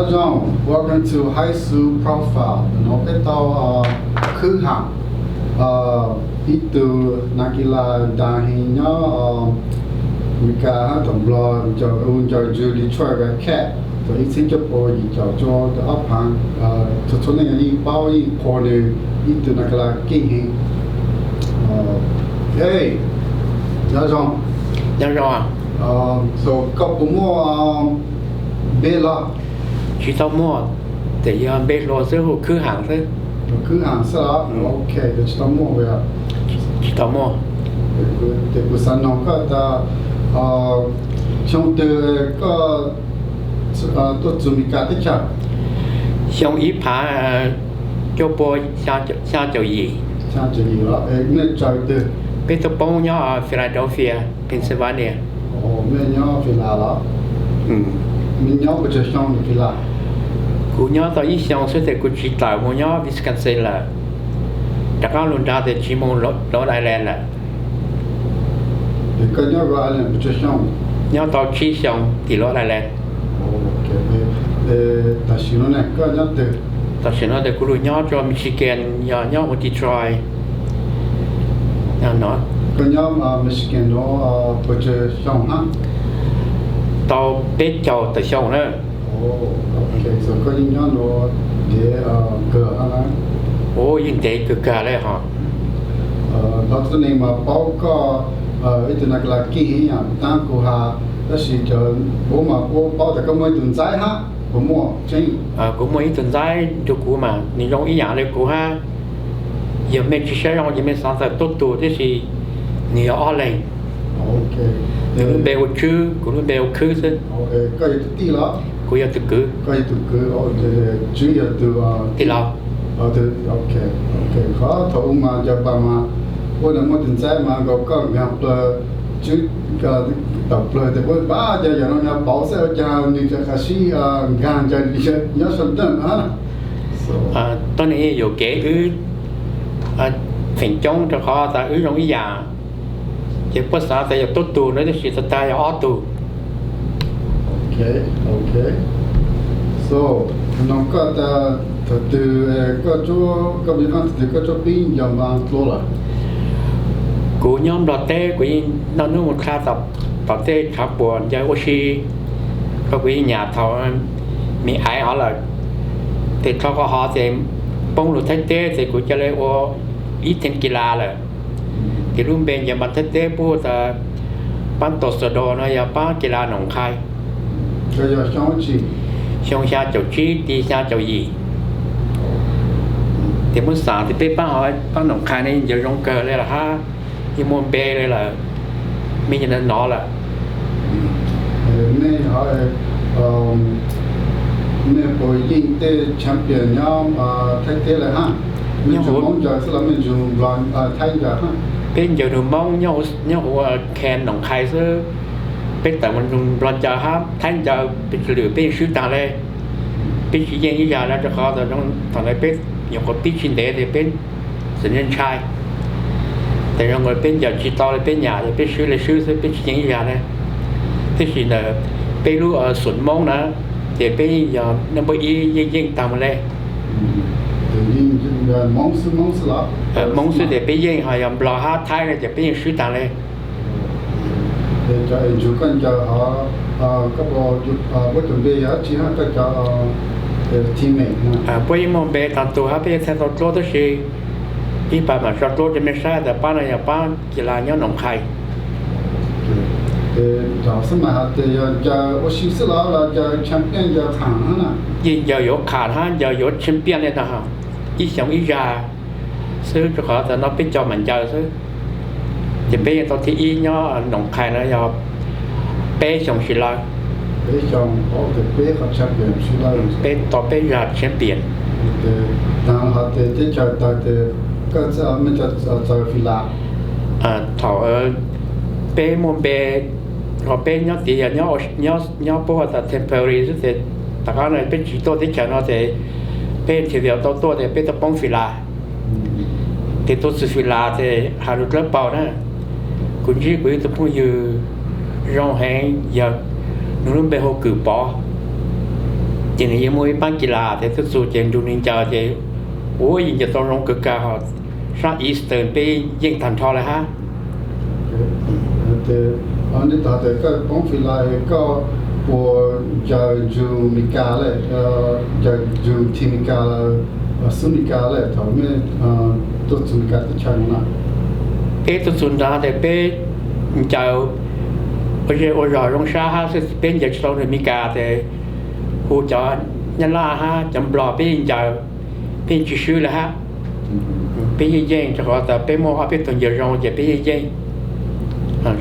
Nyob zoo, welcome to High School Profile. Ntawm no peb tau khwb ham ib tug nas kis las ntas heev nyob Meskas hab tom Nplog, hu ncaws ntswg Detroit Red Cat, tau ib txhiab cuaj pua yim caum cuaj ob phaav. Txhua txhua neej yeej paub yeej qhuas nws, ib tug nas kis las keej heev. Nyob zoo. Nyob zoo. Koj puas muaj npe los? Tsis tau muaj, tes yog npe hluas xwb hu Khwb Ham xwb. Khwb Ham xwb los? Ok, tes tsis tau muaj. Tsis tau muaj. Tes kuv xav noog koj tas, xyoo twg koj tuaj txug Meskas teb chaws? Xyoo ib phav cuaj pua xyaa caum yim. Xyaa caum yim los? Nej tsaws twg? Peb tuaj poob nyob Philadelphia, Pennsylvania. Nej nyob Fila los? Nej nyob puas tsawg xyoo Fila? Kuv nyob tau ib xyoo xwb tes kuv tsis tawm mus nyob Wisconsin lawm. Rov qab lug nrad tes tsis mus Rhode Island lawm. Tes koj nyob Rhode Island puas tsawg xyoo? Nyob tau tsib xyoo tim Rhode Island. Tam sim no ne koj nyob twg? Tam sim no tes kuv lug nyob rua Michigan, yog nyob huv Detroit no. Koj nyob Michigan nuav puas tsawg xyoo hab? Tau peb caug tawm xyoo na. Koj yeej nyob nuav ntev kawg hab na? Ua yeej ntev kawg kawg le hos. Hlob Txooj Neeg mas paub koj ib tug nas kis las keej heev yam taab kuv has, tab sis cov ub mas puab paub tas koj muaj ib tug ntxaib hab, puas muaj tseeb? Kuv muaj ib tug ntxaib nrug kuv mas nws zoo ib yam le kuv hab, yog mej tsis saib zoo ces mej xaav tas tuab tug, tab sis nws yog ob leeg. Nws lub npe ua Tswb, kuv lub npe ua Khwb xwb. Kuv yog tus kwv. Tswb yog tus tij laug. Qhov thaum ub mas cov pas mas puab muaj tus ntxaib mas nkaus koj nkaag plawg, Tswb tawm plawg tes puab pab cov yam no nyob pauv xwb ua caag nws cov qab sib nkaag cov nyob sab ntawm na. Tuab neeg yuam kev wb feem coob rau qhov tas wb zoo ib yam, ces puab xav tas yog tuab tug na tab sis tag tag yog ob tug. So, no koj tas thaum twg koj, koj me qab thaum twg koj tsuab pib ncaws npas dlua lawm? Kuv nyob Nplog teb kuv yeej noj hnub mus dlha tom tej tshav puam ncaws ua si, koj kuv yeej nyam thaum me aiv hov lawm. Tes dlhau qhov hov tes poob lug Thaib teb tes kuv ca le ua ib theem kis las lawm. Tes lub npe ncaws npas Thaib teb puab hu tas paab taus xaus dos no yog paab kis las noom qhai. Xyoo xyaa caum tsib ti xyaa caum yim. Tes muab xaam tes peb paab hov paab noom qhai ne ncaws zoo kawg le lawm hab, yeej muaj npe le lawm, mej nov lawm. Nej puas yeej tej champion nyob Thaib teb lawm hab? Mej tsuas Moob ncaws xwb los mej tsuas Nplog, Thaib ncaws hab? Peb ncaws nrug Moob nyob huv Kent noom qhai xwb. Peb tawm mus nrug Nplog ncaws hab Thaib ncaws peb tsis lwm peb yeej swb taag le. Peb tsis yeej ib zag le rau qhov thaum ntawd peb nyuam qhuav pib tsis ntev tes peb txawm ntshai, tes zoo nkaus peb ncaws tsis tau le peb nyam tes peb swb le swb xwb peb tsis yeej ib zag le. Tab sis ntawm peb lub xum Moob na, ces peb yog number ib yeej yeej taag mus le. Moob xwb tes peb yeej, ho yog Nplog hab Thaib no ces peb yeej swb taag le. Ntsuj koj ncaws hov, koj puas, puab cov npe yog dlaab tsi hab koj cov teammate? Puab yeej muaj npe taag tug hab peb yeej thaij tau dluab tab sis ib pas mam tso dluab rua mej saib tas paab no yog paab kis las nyob noom qhai. Xwb mas has tas yog ncaws ua si xwb los los ncaws champion ncaws qhaam hab na? Yeej ncaws yuav qhaam hab ncaws yuav champion le taag hab, ib xyoo ib zag xwb rua qhov tas no peb caug mam ncaws xwb. Ces peb yeej tau thib ib nyob noom qhai no yog peb xyoo sib lawv. Peb tau peb zag champion. Thaum peb muaj npe, ho peb nyob tid yog nyob puab has tas temporary xwb tes tom qab no peb tsis tuaj teb chaws no tes peb interview tau tuaj tes peb tau poob Fila. Tes tuaj txug Fila tes has lug dlawb paug na, kuv ntsib kuv ib tug phooj ywg zoo heev yog, nws lub npe hu Kws Pov. Ces nws yeej muaj ib paab kis las tes tub txug ces nrug nwg ncaws ces ua yeej ncaws tau zoo kawg kag hos. Sab Eastern peb yeej tag nrho le hab. Tes, tes koj poob fila koj puas ncaws nrug Meskas le, ncaws nrug team Meskas, xub Meskas le thaum mej tuaj txug Meskas teb chaws nuav na? Peb tuaj txug nrad tes peb ncaws ua zej ua zog zoo sab hab, peb ncaws tsi tau nrug Meskas tes hu cov Nyab Laj hab cov Nplog peb yeej ncaws, peb yeej tsi swb le hab. Peb yeej yeej rua qhov tas peb muaj ob peb tug ncaws zoo ces peb yeej yeej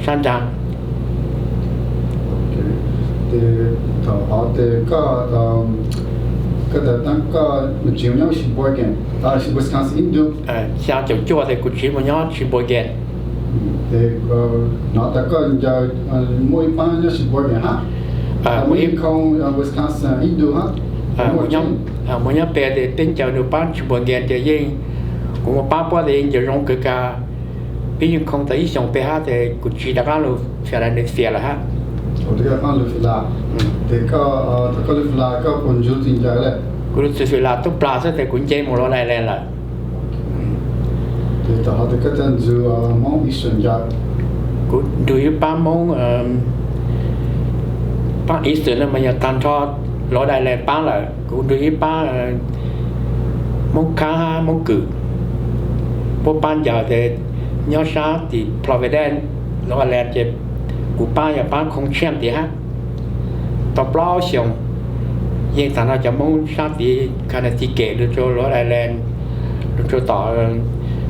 sab nraag. Tes thaum hov tes koj, koj tas koj tsi nyob Sheboygan, Wisconsin ib ntu? Xyaa caum cuaj tes kuv tsi mus nyob Sheboygan. Tes hnov tas koj ncaws muaj ib paab nyob Sheboygan hab, muaj ib khoov Wisconsin ib ntu hab. Mus nyob peg tes peb ncaws nrug paab Sheboygan tes yeej, kuv muaj paab puab tes yeej ncaws zoo kawg kag. Peb yeej khoov tau ib xyoos peg hab tes kuv tsi rov qaab lug Philadelphia lawm hab. Tes koj lug fila, koj puas nrug txug ncaws le? Kuv lug txug fila tub plag xwb tes kuv nce mus Rhode Island lawm. Tes thaum hov tes koj tau nrug Moob Eastern ncaws? Kuv nrug ib paab Moob, paab Eastern no mas yog tag nrho Rhode Island paab lawm. Kuv nrug ib paab Moob Khaab hab Moob Kws, puab paab ncaws tes nyob sab tim Providence, Rhode Island ces kuv paab yog paab khoo tshiab ntawd hab. Tau plaub xyoos, yeej tag nrho cov Moob sab tid Connecticut lug rua Rhode Island, lug rua tom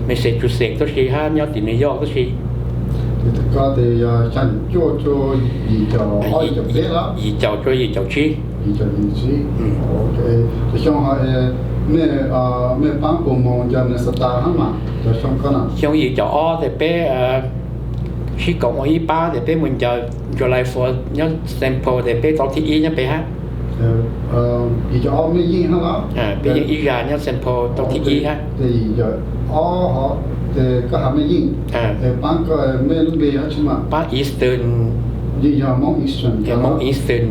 Massachusetts tuab si hab nyob tim New York tuab si. Koj tes yog xyaa caum cuaj rua yim caum ob, yim caum peb los? Yim caum rua yim caum tsib. Tes xyoo hov mej, mej paab puas moog ncaws Minnesota hab mas cov xyoo koj na? Xyoo yim caum ob tes peb sib koom ua ib paab tes peb mus ncaws July Four nyob Saint Paul tes peb tau thib ib nyob peg hab. Yim caum ob mej yeej hab los? Peb yeej ib zag nyob Saint Paul tau thib ib hab. Tes yim caum ob hov tes koj has mej yeej, tes paab koj mej lub npe yog dlaab tsi mas? Paab Eastern. Yeej yog Moob Eastern, Moob Eastern,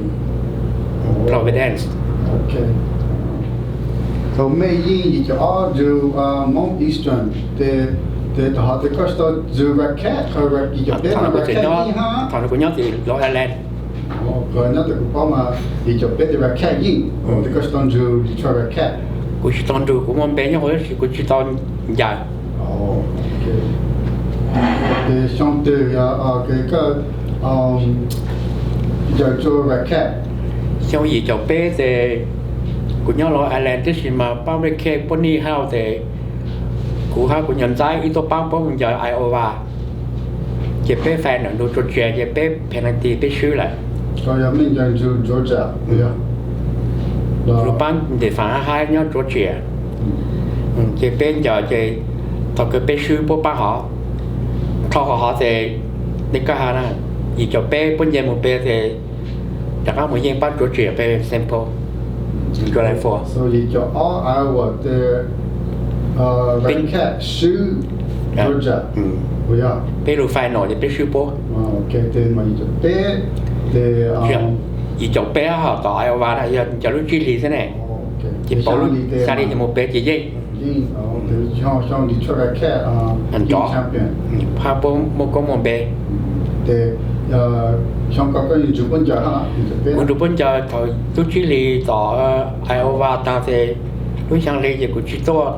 Providence. Thaum mej yeej yim caum ob nrug Moob Eastern tes, tes thaum hov tes koj tsi tau nrug Red Cat, yim caum peb mas Red Cat yeej hab. Thaum no kuv nyob tim Rhode Island. Nyob tes kuv paub mas yim caum peb tes Red Cat yeej, tes koj tsi tau nrug Detroit Red Cat? Kuv tsi tau nrug, kuv muaj npe nyob huv tab sis kuv tsi tau ncaws. Tes xyoo twg yog koj ncaws rua Red Cat? Xyoo yim caum peb tes kuv nyob Rhode Island tab sis mas paab Red Cat puab nij hauj tes kuv hab kuv nyuas ntxaib wb tuaj paab puab mus ncaws Iowa. Ces peb fais nam nrug Georgia ces peb penalty peb swb lawm. Yog mej ncaws nrug Georgia, nrug paab tes faam hab hab nyob Georgia. Ces peb ncaws ces thaum kawg peb swb puab paab hov. Dlhau qhov hov tes, nej koj has na, yim caum peb puab nce mus peg tes rov qaab mus yeej paab Georgia peg Saint Paul, July Four. Yim caum ob Iowa tes Red Cat swb Georgia. Peb lug final ces peb swb puab. Yim caum peb hab hov tom Iowa na yog ncaws lub tsib hli xwb ne. Ces pauv lub xya hli ces mus peg ces yeej. Nrov, hab puab muaj koob muaj npe. Kuv nrug puab ncaws thaum lub tsib hli tom Iowa taag tes lub xyaa hli ces kuv tsi tuaj,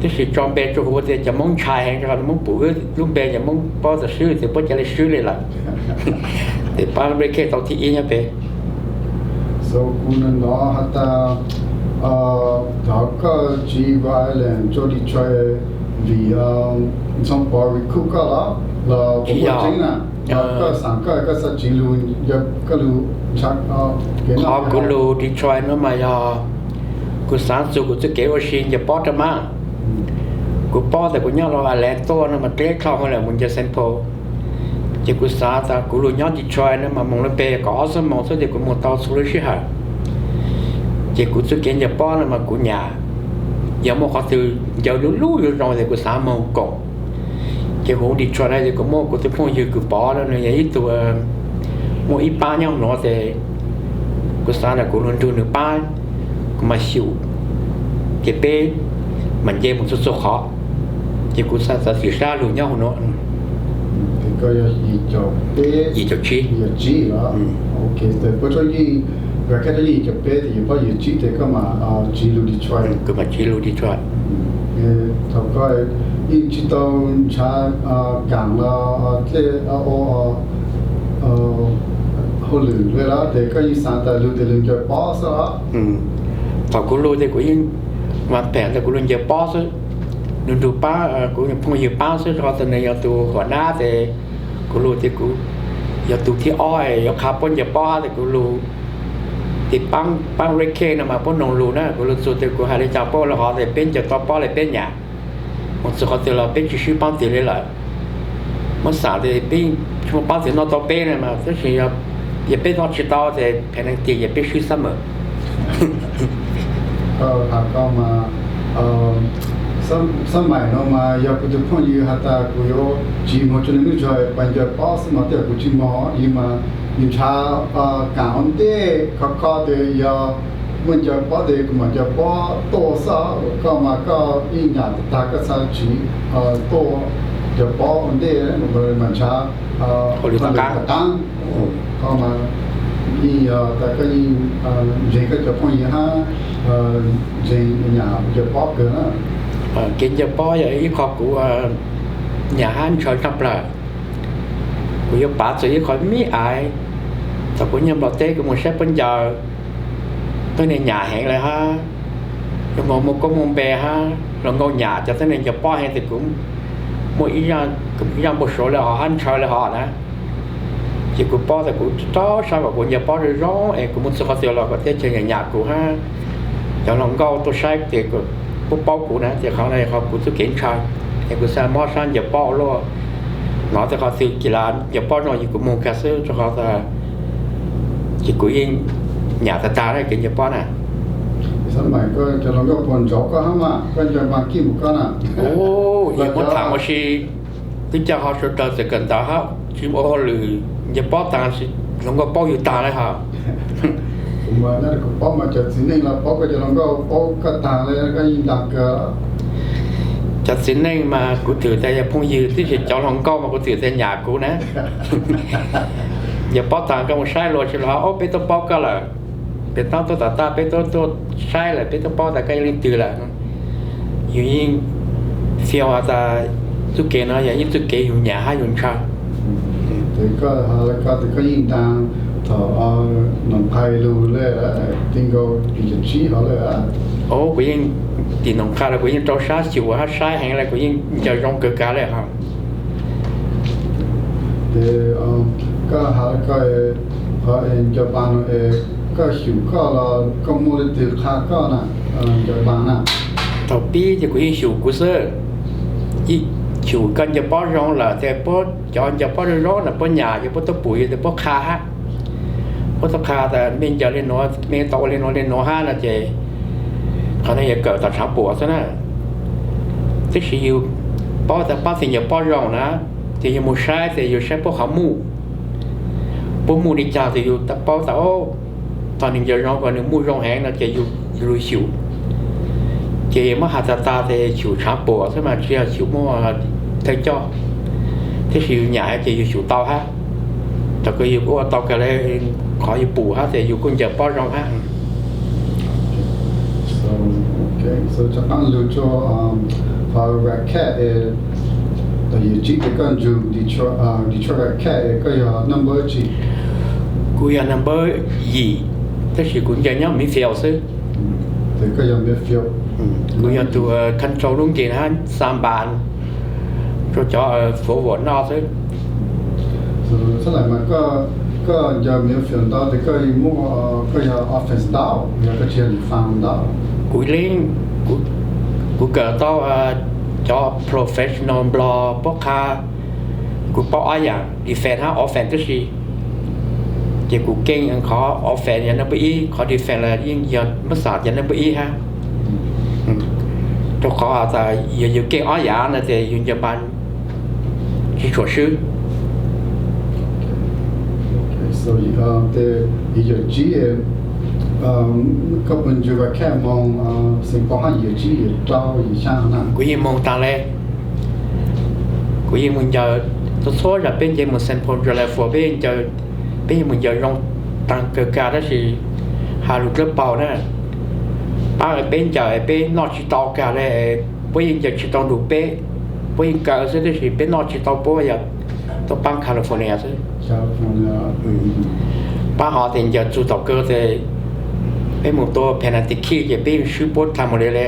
tab sis tso npe rua huv tes cov Moob ntshai heev rua qhov Moob pum wb lub npe ces Moob paub tas swb tes puab ca le swb le lawm. Tes paab Red Cat tau thib ib nyob peg. Kuv nov has tas thaum koj tsiv Rhode Island rua Detroit vim Ntxhoo Pov recruit koj los, los puas muaj tseeb na? Koj xaav koj, koj txhaj tsiv lug, koj lug ntsha. Qhov kuv lug Detroit no mas yog kuv xaav txug kuv txuj kev ua si ncaws pob rua maab. Kuv paub tas kuv nyob Rhode Island tuaj no mas dleb dlhau lawm mus ncaws Saint Paul. Ces kuv xaav tas kuv lug nyob Detroit no mas moog lub npe kaum ob xuab moos xwb tes kuv moog tau txhua lub sij hawm. Ces kuv txuj kev ncaws pob no mas kuv nyam, yog muaj qhov twg ncaws lub lub zoo zoo tes kuv xaav moog koom. Ces huv Detroit no ces kuv muaj kuv tug phooj ywg kws Pov no, nwg yog ib tug muaj ib paab nyob nuav tes Kuv xav tias kuv lug nrug nws pab, kuv mam xyum, ces peb mam nce mus txhua txhua qhov, ces kuv xav txav txim sab lug nyob hauv nuav. Yim caum tsib. Puab tsob yij, yim caum peb tes koj mam tsiv lug Detroit. Kuv mam tsiv lug Detroit. Thaum koj yeej tsis tau nrhav kaam los dlej ua hauj lwm le los tes koj yeej xav tas lug tes lug ncaws pob xwb os? Thaum kuv lug tes kuv yeej mas pem tas kuv lug ncaws pob xwb, lug nrug pab kuv phooj ywg pab xwb, rau qhov tas nws yog tus huam nab tes kuv lug tes kuv yog tus thib ob yuav qha puab ncaws pob hab tes kuv lug tes paab Red Cake no mas puab noog lug na, kuv lug txug tes kuv has le caag puab lug hov tes peb ncaws tau pob le peb nyam, mus txug qhov twg los peb tsis swb paab twg le lawm. Muab xam tes peb tsis muaj paab twg noj tau peb na mas, tab sis yog peb noj tsis tau tes phem neeg tiag yog peb swb xab mawm. Xab maim no mas yog kuv tus phooj ywg has tas kuv yuav tsiv moog rua nws lub zog pas ncaws pob xwb mas tej zaum kuv tsis moog, yug mas yug nrhav kaam ua ntej khov kho tes yog muaj ncaws pob tes kuv mam ncaws pob tuaj xwb. Koj mas koj yeej nyam tag tag koj xav tsiv tuaj ncaws pob ua ntej mam nrhav hauj lwm tom qaab. Koj mas yeej yog tas koj yeej ntseeg koj cov phooj ywg hab ntseeg nyam ncaws pob kawg na. Kev ncaws pob yog ib qho kuv nyam hab ntshaw tshaj plawg. Kuv yuav pav txug ib qho me me aiv, thaum kuv nyob Nplog teb kuv mus saib puab ncaws, tuab neeg nyam heev le hab, yuav muaj koob muaj npe hab hluas nkauj nyam cov tuab neeg ncaws pob heev tes kuv muaj ib zaj npau suav le hov hab ntshaw le hov na. Ces kuv paub tas kuv rau sab kom kuv ncaws pob zoo zoo es kuv mus txug qhov twg los kom teb chaws nyam nyam kuv hab cov hluas nkauj tuaj saib tes puab paub kuv na, tes qhov no yog qhov kuv txuj kev ntshaw. Es kuv xav mob sab ncaws pob ua luaj, hnov tej qhov twg kis las ncaws pob zoo ces kuv moog kag xwb, rau qhov tas ces kuv yeej nyam tag tag le kev ncaws pob na. Xab maim koj cov hluas nkauj puas nrov koj hab mas koj ncaws npaag kij mus koj na? Yog muab tham ua si, twb coj ho sawv daws txawm kawm ntawv hab tsis ua hauj lwm ncaws pob taag, hluas nkauj paub yug taag le hos. Kuv mas nyob kuv paub mas cov txiv neej los paub koj cov hluas nkauj paub koj taag le, koj yeej ntaag kawg. Cov txiv neej mas kuv twm tas yog phooj ywg, tab sis cov hluas nkauj mas kuv twm tas nyam kuv na. Ncaws pob taag koj mus saib luag tsis los ob peb tub paub koj lawm, peb tub tuaj tom taj peb tub tuaj saib lawm peb tub paub tas koj yog leej twg lawm. Yus yeej fiav has tas txuj kev no yog ib txuj kev yus nyam hab yus ntshaw. Tes koj, koj tes koj yeej ntaag thaum Noom Qhai lug le, ti nkaus yim caum tsib hov le. Kuv yeej tim Noom Qhai los kuv yeej rau sab xyum hab saib heev le, kuv yeej ncaws zoo kawg kag le hos. Tes koj has koj qhov ncaws paag no es koj xyum koj los koj muaj leej twg qha koj na ncaws paag na? Thaum pib ces kuv yeej xyum kuv xwb. Xyum koj ncaws pob zoo lawm tes puab cov ncaws pob zoo zoo na puab nyam ces puab tuaj pum yus tes puab qha hab. Puab tuaj qha tas mej ncaws le nuav, mej tau ua le nuav le nuav hab no ces qhov no yog kawm tom tshaav puam xwb na. Tab sis yus paub tas paab tug ncaws pob zoo na, ces yus mus saib tes yus saib puab qhov muj, puab muj li caag tes yus paub tas, thaum nws ncaws zoo kog nws muj zoo heev no ces yus lug xyum. Ces muab has tas tas tes xyum tshaav puam xwb mas tsis yog xyum muaj thawj coj. Tab sis yus nyam ces yus xyum tau hab. Thaum kawg yus kuj ua tau kag le qhov yus pum hab tes yus kuj ncaws pob zoo hab. Rov qaab lug rua qhov racket, yim caum tsib tes koj nrug Detroit racket koj yog number dab tsi? Kuv yog number yim, tab sis kuv ncaws nyob midfield xwb. Kuv yog tug control lub game hab xa npas rua cov forward noj xwb. Xab maim mas koj ncaws midfield ntau tes koj muaj, koj yog offense ntau yog koj tsis yog defense ntau? Kuv le, kuv kawm tau cov professional Nplog puab qha, kuv paub ob yaam defense hab offense tib si. Ces kuv keej qhov offense yog number ib, qhov defense los yeej yog muab xam yog number ib hab. Rau qhov tas yog yus keej ob yaam no ces yus ncaws npas tsis tshua swb. Tes yim caum tsib, Koj puas ntsib Raquel mus Saint Paul hab yim tsib yim rau yim xyaa na? Kuv yeej mus taag le. Kuv yeej mus ncaws txhua txhua zag peb nce mus Saint Paul July Four, peb yeej mus ncaws zoo taag kawg kag tab sis has lug dlawb paug na. Paab peb ncaws peb noj tsis tau kag le, puab yeej ncaws tsis tau nrug peb, puab yeej kaw xwb tab sis peb noj tsis tau puab yog tuaj paab California xwb. Paab hov tes ncaws txug tom kaw tes peb mus tua penalty kick ces peb yeej swb puab taag mus le le.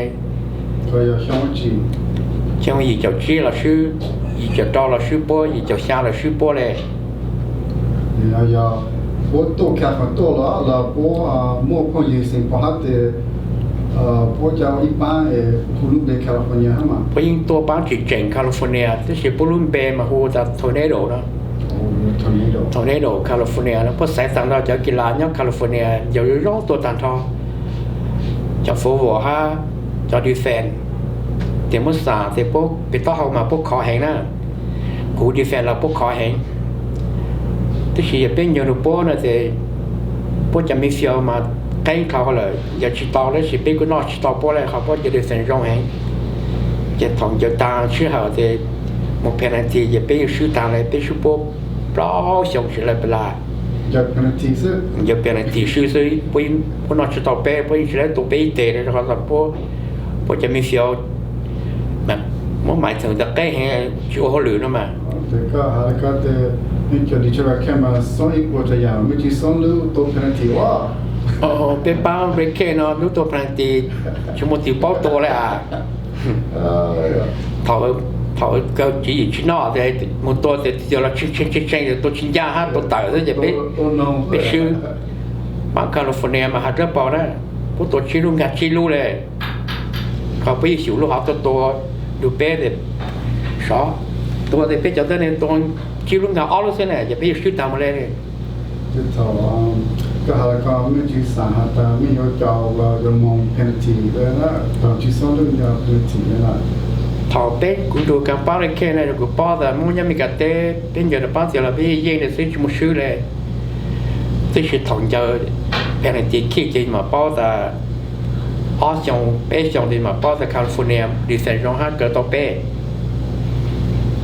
Xyoo yim caum tsib los swb, yim caum rau los swb puab, yim caum xyaa los swb puab le. Yog puab tuaj California tuaj los los puab muaj phooj ywg Saint Paul hab tes puab coj ib paab es hu lub npe California hab mas. Puab yeej tuaj paab tseem tseem California tab sis puab lub npe mas hu tas Tornado no. Tornado California no puab xaiv taag nrho cov kis las nyob California ncaws zoo zoo tuaj taag nrho. Cov forward hab cov defense tes muab xam tes puab pem taub hau mas puab khov heev na. Kuv defense los puab khov heev. Tab sis yog peb ncaws nrug puab no tes puab cov midfield mas qeeb dhau lawm, ncaws tsis tau tab sis peb kuj noj tsis tau puab le qhov puab cov defense zoo heev. Ces thaum ncaws taag sij hawm tes mus penalty ces peb yeej swb taag le, peb swb puab plaub xyoo tsis lawv pes las. Ncaws penalty swb xwb, puab noj tsis tau peb, puab yeej tsis lawv tua peb ib teg rau qhov puab cov midfield muab Mike Thomas tas qeb heev tsis ua hauj lwm no mas. Peb paab Raquel no lub tua penalty tsis muaj twg paub tua le as. Thaum kawg tsib yim tsib noj tes mus tua tes tig los tshee tshee tshee tua tsis ncaj hab tua tawm xwb ces peb swb. Paab California mas has dlawb paug na, puab tua tsib lub nkag tsib lub le. Qhov puab yeej xyum lub hov tuaj tua nrug peb tes sov, tua tes peb cov tuab neeg tua tsib lub nkag ob lub xwb na ces peb yeej swb taag mus le. Thaum koj has ko mej tsis xav has tas mej yuav coj los yuav moog penalty le na, thaum tsis xob lub ncaws penalty le na. Thaum peb kuv nrug kaam paab le kiag na, kuv paub tas Moob nyob Meskas teb peb ncaws rau paab txiav los peb yeej yeej le xwb tsis muaj swb le. Tab sis thaum ncaws penalty kick ces mam paub tas ob xyoo peb xyoo tes mam paub tas California defense zoo hab kaw tau peb.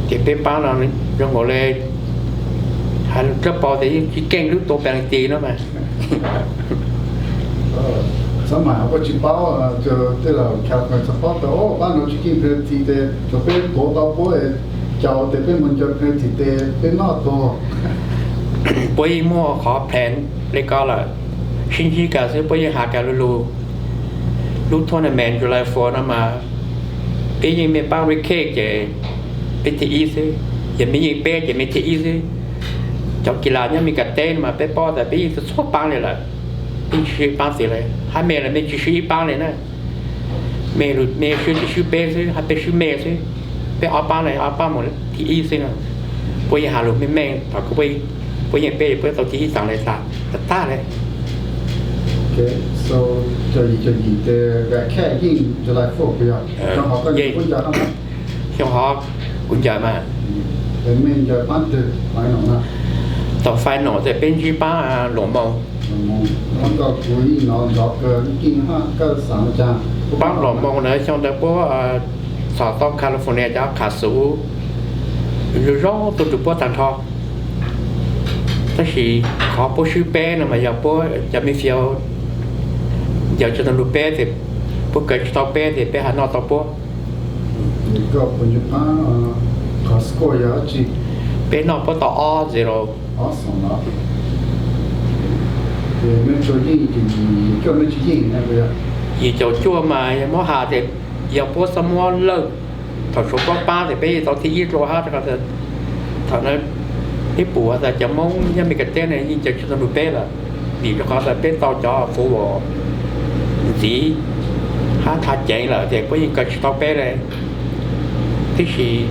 Ces peb paab no zoo nkaus le has dlawb paug tes yeej tsis keej lub tua penalty no mas. Txhob mas puab tsis paub, tej laus California txhob paub tas paab no tsis keej penalty tes thaum peb tuav tau puab caus tes peb mus ncaws penalty tes peb noj tuag. Puab yeej muaj qhov plan le ko lawm, sib ntsib kag xwb puab yeej has kag lu lug. Lub tournament July Four no mas peb yeej mej paab red card ces peb thib ib xwb, yog mej yeej peb ces mej thib ib xwb. Cov kis las nyob Meskas teb no mas peb paub tas peb yeej txhua paab le lawm, yeej tsis swb ib paab txiv le, hab mej los mej tsis swb ib paab le na. Mej lug mej swb tsis swb peb xwb, hab peb swb mej xwb, peb ob paab le ob paab mus thib ib xwb no. Puab yeej has lug meej meej thaum puab yeej peb puab tau thib ib taag le tag tag le. Xyoo hov kuv ncaws mas, thaum final tes peb ntsib paab Luam Moos. Paab Luam Moos na xyoo ntawd puab txhom tau California cov qham xuv zoo zoo tuaj rau puab taag nrho. Tab sis qhov puab swb peb no mas yog puab cov midfield ncaws tsis tau nrug peb tes puab kaw tsis tau peb tes peb has noj tau puab. Peb noj puab tau ob zero. Yim caum cuaj mas yog muab has tes yog puab xob muab lawj thaum tshuav puab paab tes peb yeej tau thib ib dlua hab rau qhov thaum no peb pum tas cov Moob nyob Meskas teb no yeej ncaws tsis tau nrug peb lawm, vim rau qhov tas peb tau cov forward ntxiv hab tha ceev lawm tes puab yeej kaw tsis tau peb le. Tab sis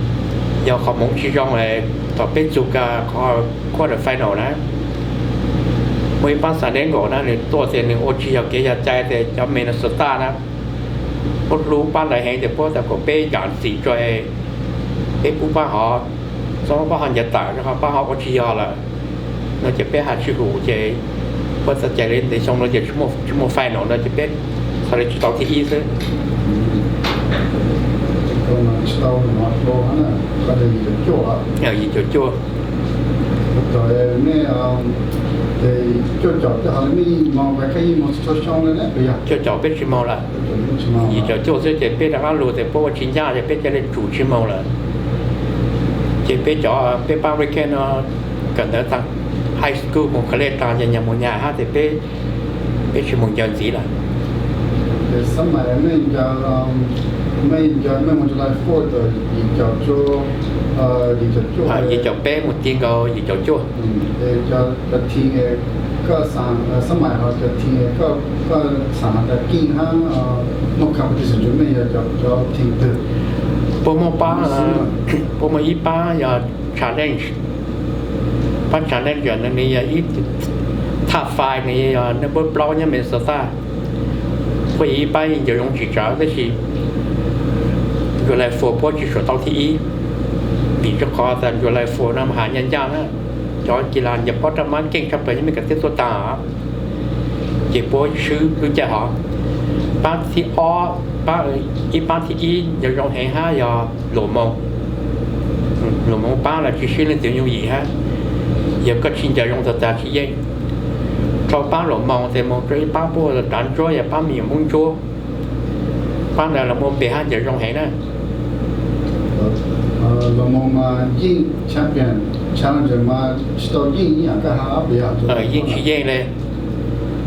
yog qhov moov tsis zoo thaum peb txug kag qhov quarter final na, muaj ib paab San Diego na nws tuaj tes nws ua tsis yog kev yog cai tes cov Minnesota na puab hlub paab ntawd heev tes puab tas kom peb yam ntxim tso es peb pub paab hov, txhob paab hov ncaws tawm rau qhov paab hov ua tsis yog lawm no ces peb has tsis hum ces Puab txhaj cai li ntev xyoo no ces tsis muaj final no ces peb txhaj li tsis tau thib ib xwb. Yim caum cuaj. Cuaj caum peb tsis moog lawm. Yim caum cuaj xwb ces peb rov qab lug tes puab ua tsis ncaj ces peb ca li tsum tsis moog lawm. Ces peb cov, peb paab Red Keg no kawm ntawv taag high school moog college taag ces nyag moog nyag hab tes peb, peb tsis moog ncaws ntxiv lawm. Yim caum peb moog ti nkaus yim caum cuaj. Puab muaj paab, puab muaj ib paab yog challenge. Paab challenge nws yog ib top five, nws yog number plaub nyob Minnesota. Puab yog ib paab yeej ncaws zoo tsis tsawv tab sis July Four puab tsis suav tau thib ib, vim rua qhov tas July Four no mas has ncaj ncaj na, cov kis las ncaws pob raj maab keej tshaj plaws nyob Mes Kas teb tuaj taag, ces puab swb lub caij hov. Paab thib ob, ib paab thib ib ncaws zoo heev hab yog luam moos. Luam moos paab los tsis sib leej twg yooj yim hab, yog koj tsis ncaws zoo tag tas tsis yeej. Rau paab luam moos tes moog rua ib paab puab hu ua Tav Ntsuab, yog paab me nyuam Moob Ntsuab. Paab ntawd los muaj npe hab ncaws zoo heev na. Yeej tsis yeej le.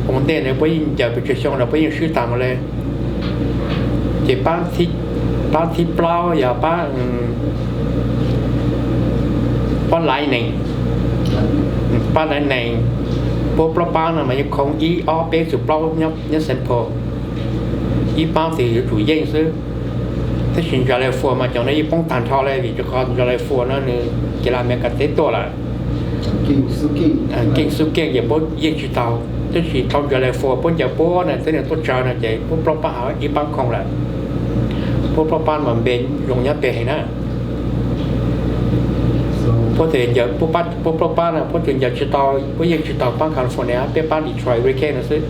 Ua ntej ntawd puab yeej ncaws pes tsawg xyoo los puab yeej swb taag mus le. Ces paab thib plaub yog paab, paab Lightning. Paab Lightning, puab plaub paab no mas yeej khoo ib ob peb txug plaub nyob sample. Ib paab tes yuav tsum yeej xwb. Tab sis July Four mas cov no yeej poob taag nrho le vim rua qhov July Four no nws kis las Mes Kas teb tuaj lawm. Keej xub keej ces puab yeej tsis tau. Tab sis thaus July Four puab ncaws puab na, teb nws tuaj tsawg no ces puab plaub paab has ib paab khoo lawm. Puab plaub paab mas npe zoo nyob pem heev na. Puab tes ncaws, puab plaub paab no puab tsuas ncaws tsis tau, puab yeej tsis tau paab California, peb paab Detroit Red Keg no xwb.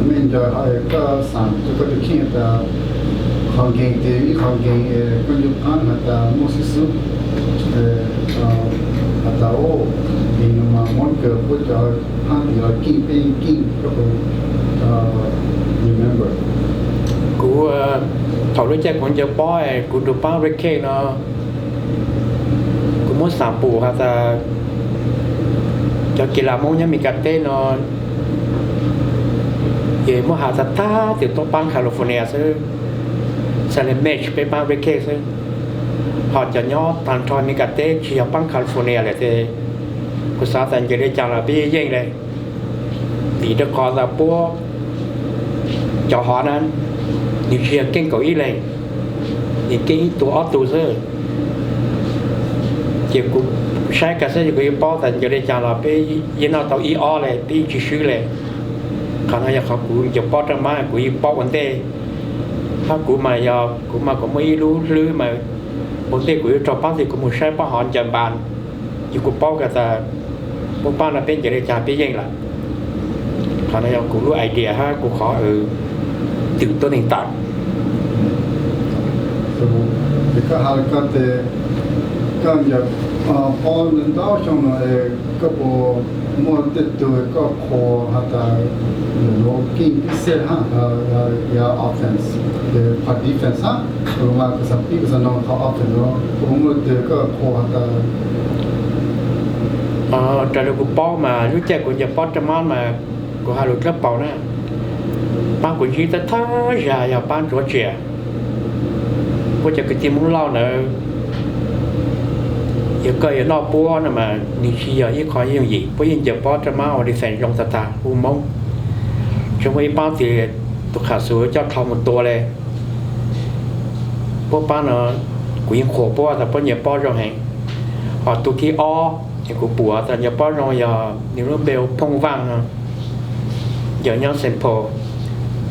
Mej ncaws koj xaam rua koj tus kheej tas qhov nkeeg tes ib qhov nkeeg es koj ncaws paab has tas muaj xib xub has tas o, nkeeg no mas muab kawg puab cov paab tes los keej peb yeej keej koj puas remember? Kuv, thaum lub caij kuv ncaws pob kuv nrug paab Red Keg no, kuv muab xaam pum has tas cov kis las Moob nyob Mes Kas teb no ces muab has tas tag tes tuaj paab California xwb, txhaj le match peb paab Red Keg xwb. Ho cov nyob taag nrho Mes Kas teb tsis yog paab California lawm tes kuv xaav tas ncaws le caag los peb yeej yeej le. Vim rua qhov tas puab cov hov na, nws tsis yog keej kaum ib leeg, nws keej ib tug ob tug xwb. Ces kuv saib kag xwb ces kuv yeej paub tas ncaws le caag los peb yeej noj tau ib ob le, peb yeej tsis swb le. Qhov no yog qhov kuv ncaws pob raj maab kuv yeej paub ua ntej. Hab kuv mas yog kuv mas kuv muaj ib lub hlwb mas ua ntej kuv yuav raug paab tes kuv mus saib paab hov ncaws npas, ces kuv paub kag tas puab paab no peb ncaws le caag peb yeej lawm. Qhov no yog kuv lub idea hab kuv qhov twm tuab neeg tawm. Koj has le koj tes koj ncaws pob ntau xyoo no es koj puas muaj tej tug koj qhuas has tas nuav keej pib xej hab, yog offense, qhov defense hab, mas kuv xaav pib kuv xaav noog qhov offense no, koj puas muaj tug koj qhuas has tas Raws li kuv paub mas lub caij kuv ncaws pob raj maab mas kuv has lug dlawb paug na, paab kuv ntsib thawj thawj zag yog paab Ntsuav Tsias. Puab cov kwv tij Moob Lauj ntawd, yog koj yuav noj puab no mas nws tsis yog ib qho yooj yim, puab yeej ncaws pob raj maab ua defense zoo tag tag hu Moob. Tseem muaj ib paab tes tus qham xus coj dlhau mus tua le. Puab paab no kuv yeej qhuas puab tas puab ncaws pob zoo heev. Ho tug thib ob es kuv pum tas ncaws pob zoo yog nws lub npe hu Phooj Vaj no, ncaws nyob Saint Paul.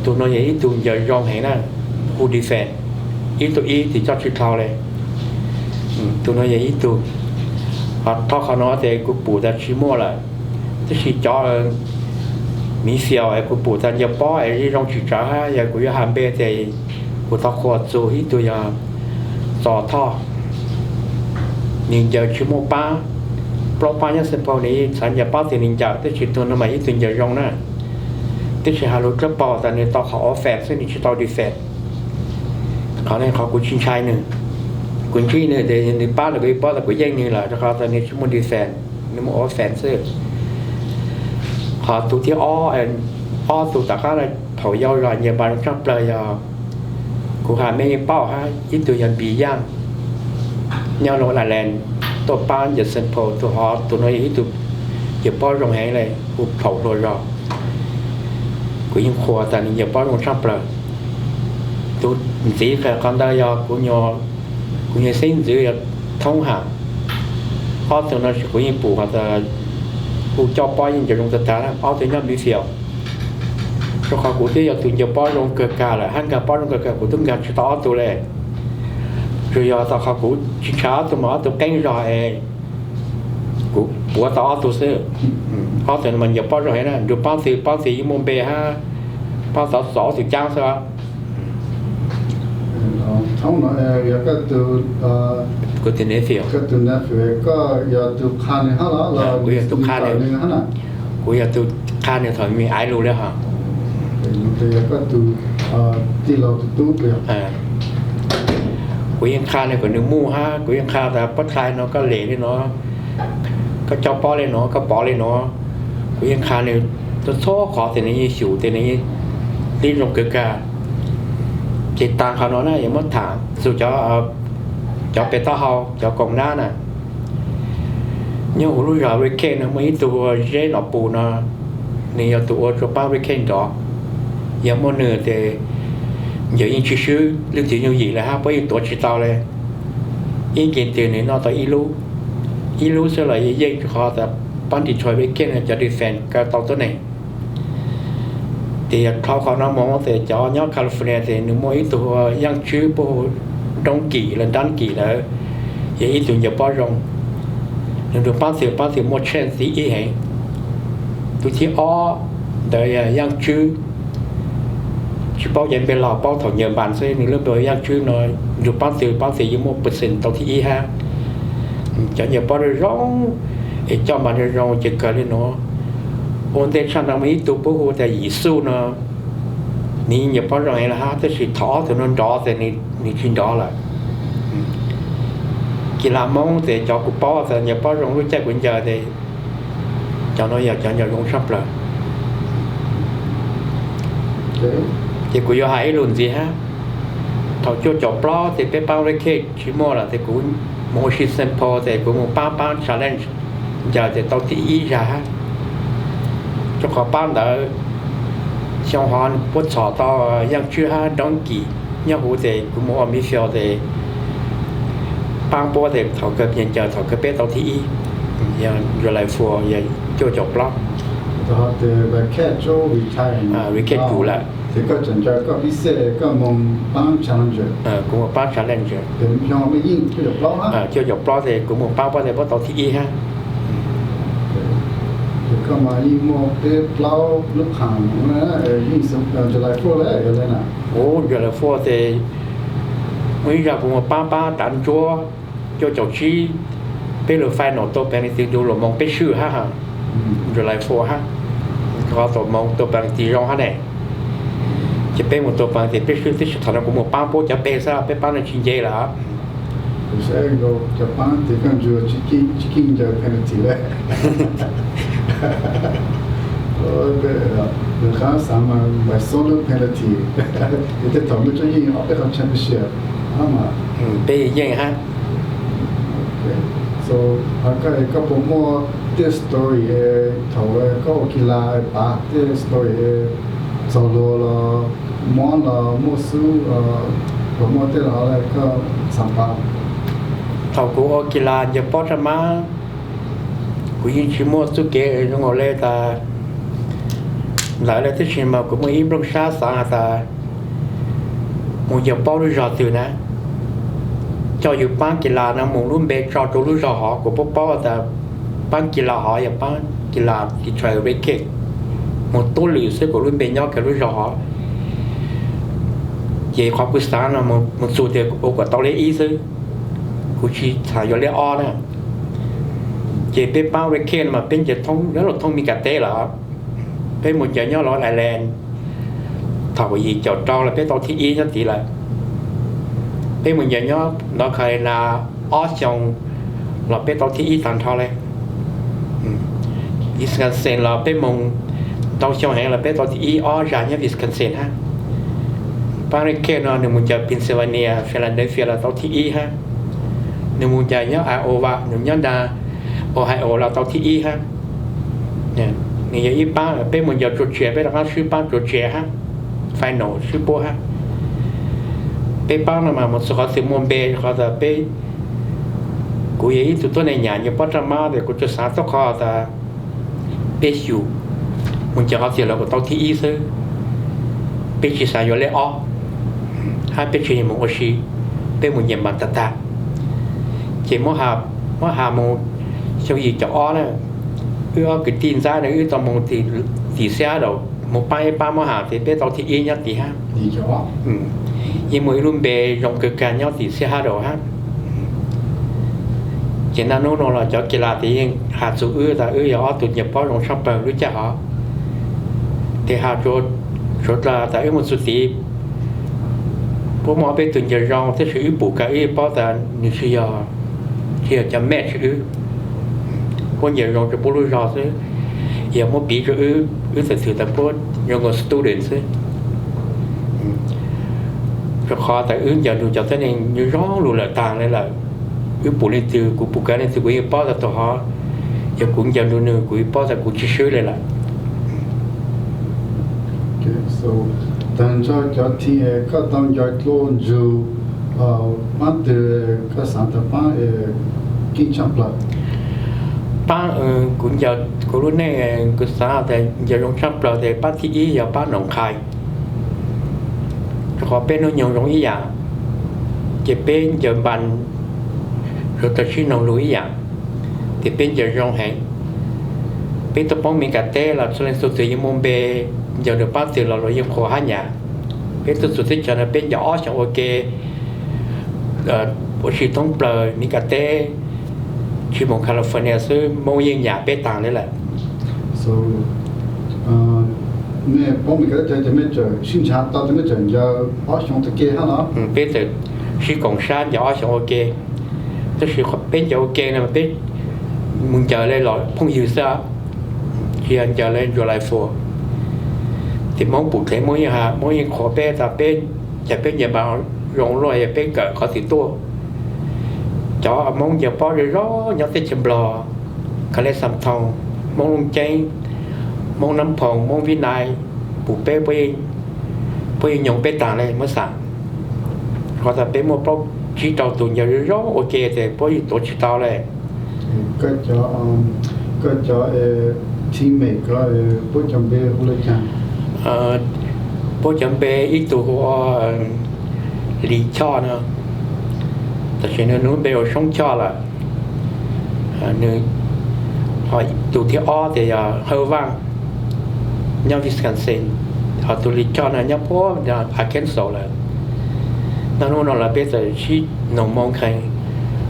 Tug no yog ib tug ncaws zoo heev na, hu defense ib tug ib tes coj tsis dlhau le. Tug no yog ib tug, Ho qhov no ces kuv pum tas tsis muaj lawm, tab sis cov miv xiaus es kuv pum tas ncaws pob es zoo tsis tsawv hab, yog kuv yuav has npe ces kuv tau qhuas txug ib tug yog Txos Thoj, nws ncaws tsis muaj paab, plaub paab nyob Xeem Phoos, nws txhad ncaws paab twg nws ncaws, tab sis tug no mas ib tug ncaws zoo na. Tab sis has lug dlawb paug tas nws tau qhov offense xwb, nws tsis tau defense. Qhov no qhov kuv tsis ntshai nws, kuv ntsib nws ces nws pab los kuv paub tas kuv yeej nws lawm, rau qhov tas nws tsis muaj defense, nws muaj offense xwb. Qhov tug thib ob, ob tug tom qab no thaum yau zog ncaws npas zoo tshaj plawg yog kuv has mej paub hab, ib tug yog Npis Yaaj nyob Long Island, tuaj paab ncaws Xeem Phoos, tug hov tug no yog ib tug ncaws pob zoo heev le, hu Phaum Hlua Zog. Kuv yeej qhuas tas nws ncaws pob zoo tshaj plawg. Tug ntxiv qhov ntawd yog kuv nyuas xeeb ntxwv yog Thoob Ham. Ob tug no kuv yeej pum has tas hu coj pob yeej ncaws zoo tag tag, ob tug nyob Npis Xiaus. Rau qhov kuv twb yog tus ncaws pob zoo kawg kag lawm hab, nkag pob zoo kawg kag, kuv tub nkag tsis tau ob tug le. Tsuas yog tas qhov kuv tsis ntshai ob tug mas ob tug qeeb zog es kuv puav tau ob tug xwb. Ob tug no mas ncaws pob zoo heev na, nrug paab twg paab twg yeej muaj npe hab, paab txov txov ob tug caab xwb. Thoob no yog koj tus, kuv tus nephew, koj tus nephew, koj yog tus qha nws hab los? Kuv yog tus qha nws, kuv yog tus qha nws thaum me me aiv lug le hos. Yog koj tus tij laug tus tub. Kuv yeej qha nws kom nws mus hab, kuv yeej qha tas puab thaij no koj lem le no, koj coj pob le no, koj pov le no. Kuv yeej qha nws txhua txhua qhov tes nws yeej xyum tes nws yeej tib zoo kawg kag. Ces taag qhov no na yuav muab tham txug cov pem taub hau, cov koom nab na. Nyob huv lub zog Red Cake no muaj ib tug Zeb Nom Pus no, nws yog tus ua rua paab Red Cake nrov. Yog muaj nws tes ncaws yeej tsis swb, leej twg yooj yim le hab puab yeej tuav tsis tau le. Ib nkeeg twg nws noj tau ib lub, ib lub xwb los yeej yeej, rua qhov tas paab Detroit Red Cake no cov defense kaw tau tuab neeg. Tes yog dhau qhov no moog tes cov nyob California tes nws muaj ib tug yaaj tswb puab hu Donkey los Donkey lawm, yog ib tug ncaws pob zoo. Nws nrug paab twg paab twg muaj chance thib ib heev. Tug thib ob ntawd yog yaaj tswb, tsis paub cov npe log, paub thaum ncaws npas xwb, nws lub npe hu yaaj tswb no, nrug paab twg paab twg yeej muaj percent tau thib ib hab. Cov ncaws pob zoo zoo es coj npas zoo zoo ces kawg le nuav. Ua ntej tshaj no muaj ib tug puab hu tas Yim Xuj no, nws ncaws pob zoo heev le hab, tab sis thaum ob tug no nrov tes nws tsis nrov lawm. Kis las Moob tes cov kuv paub tas ncaws pob zoo lub caij kuv ncaws tes cov no yog cov ncaws zoo tshaj plawg. Ces kuv yuav has ib lus ntxiv hab, thaum cuaj caum plaub tes peb paab Red Cake tsis muaj lawm tes kuv moog ua si sample tes kuv moog paab paab challenge ncaws tes tau thib ib zag hab. Rua qhov paab ntawd xyoo hov puab txhom tau yaaj tswb hab Donkey nyob huv tes kuv moog ua Midfield tes paab puab tes thaum kawg ncaws thaum kawg peb tau thib ib. Yog July Four yog cuaj caum plaub. Red Cake tsum lawm. Kuv moog paab challenge cuaj caum plaub tes kuv moog paab puab tes puab tau thib ib hab. Ub, July Four tes muaj ib zag kuv moog paab paab tav ntsuab cuaj caum tsib, peb lug final tua penalty ntu lug moog peb swb hab. July Four hab, qhov tua moog tua penalty zoo hab ne. Ces peb moog tua penalty peb swb, tab sis thaum no kuv moog paab puab cov peg xwb, peb paab no tsis nce lawm. Cov paab tes koj ntsuag tsis keej ncaws penalty le. Nws qab xaav mas npaim xoob lub penalty, es tej thaum mej tsob yeej ob peb qhov championship hab mas. Peb yeej hab. Koj puas muaj tej story thaum koj ua kis las pav, tej story txog luag los mob los muaj xub, puas muaj tej los koj xaav pav? Thaum kuv ua kis las ncaws pob rag mab, kuv yeej tsis muaj txuj kev zoo le tas ntawd le, tab sis mas kuv muaj ib nplooj sab xaav has tas mus ncaws pob lub zog twg na, coj yus paab kis las no moog lub npe tso rua lub zog hov, kuas puab paub tas paab kis las hov yog paab kis las Detroit Red Kid, moog tuab lwm xwb kuas lub npe nyob kag lub zog hov. Ces qhov kuv xaav no moog txug tias ua kuas tau lej ib xwb, kuv tsi xaav yuav lej ob na. Ces peb paab Red Kid mas peb ncaws thoob, lub thoob Mis Kas teb lawm. Peb moog ncaws nyob Long Island thaum yim caum rau los peb tau thib ib nyob tid lawm. Peb moog ncaws nyob North Carolina ob xyoo los peb tau thib ib taag nrho le. Wisconsin los peb moog ntau xyoo heev los peb tau thib ib ob zag nyob Wisconsin hab. Paab Red Kid no nwg moog ncaws Pennsylvania, Philadelphia los tau thib ib hab. Nwg moog ncaws nyob Iowa, nwg nyob nraag Ohio los tau thib ib hab. Nwg yog ib paab, peb moog ncaws Georgia peb rov qaab swb paab Georgia hab, final swb puab hab. Peb paab no mas moog txug qhov twg muaj npe, qhov tas peb, kuv yog ib tug tuab neeg nyam nyuas pob raj mab tes kuv tsuas xaav tuab qhov tas peb xyum moog ncaws qhov twg los kuas tau thib ib xwb. Peb tsi xaav yuav lej ob, hab peb tsi moog ua si, peb moog nyiam mas tag tag. Ces muab has moog xyoo yim caum ob na, wb ob kwv tij ntxab na wb tau moog tim Seattle moog paab ib paab muab has tias peb tau thib ib nyob tim hab. Yeej muaj ib lub npe zoo kawg kag nyob tim Seattle hab. Ces naj nub no los cov kis las tes yeej has txug wb tas wb yog ob tug ncaws pob zoo tshaj plawg lub caij hov. Tes has tsuav dlawg tas wb moog txug tid, puab muaj ob peb tug ncaws zoo tab sis wb pum kag wb paub tas nwg tsi yog, tsi yog cov match wb. Puab ncaws zoo rua puab lub zog xwb, yog muab piv rua wb, wb txawm xwm tas puab zoo nkaus student xwb. Rua qhov tas wb ncaws nrug cov tuab neeg zoo lug lawm taag le lawm. Wb pum leej twg, kuv pum kag leej twg kuv yeej paub tas tau hov. Yog kuv ncaws nrug nwg kuv yeej paub tas kuv tsi swb le lawm. Taag nrho cov team koj tau ncaws dlua ntsug, paab twg koj xaav tas paab keej tshaj plawg? Paab, kuv ncaws kuv lub neej kuv xaav tas ncaws zoo tshaj plawg tes paab thib ib yog paab Noom Qhais. Rua qhov peb nub nyoog zoo ib yaam, ces peb ncaws npas, tau sib noog lug ib yaam, tes peb ncaws zoo heev. Peb tuaj poob Mes Kas teb los txhua leej txhua tug yeej muaj npe, ncaws nrug paab twg los luas yeej qhuas hab nyam. Peb tuaj txug teb chaws no peb ncaws ob xyoo ua ke, ua si thoob plawg Mes Kas teb, tsi moog California xwb Moob yeej nyam peb taag le lawm. Mej poob Mes Kas teb ces mej txawm sib nrhav tau tes mej txawm ncaws ob xyoo taag ke hab los? Peb txawm sib koom sab ncaws ob xyoo ua ke. Tab sis peb ncaws ua ke no peb moog ncaws le los phooj ywg xwb, tsi yog ncaws le July Four. Tes Moob pum dlev Moob yeej has, Moob yeej qhuas peb tas peb, cas peb ncaws npas zoo luaj yog peb kawm qhov twg tuaj. Cov Moob ncaws pob zoo zoo nyob teb chaws Nplog, Kales Xam Thoo, Moob Looj Ceeb, Moob Nab Phoom, Moob Vib Nais, pum peb, puab yeej nyoog peb taag le muab xaam. Qhov tas peb muaj plaub tsib rau tug ncaws zoo zoo ua ke tes puab yeej tuav tsi tau le. Koj cov teammate ko puab cov npe hu le caag? Puab cov npe ib tug hu ua Lis Choj no, tam sim no nwg lub npe ua Soob Choj lawm. Nwg, ho tug thib ob tes yog Hawj Vaaj, nyob Wisconsin, ho tug Lis Choj no nyob puag Arkansas lawm. Naj nub no los peb txawm sib noog moo kheev.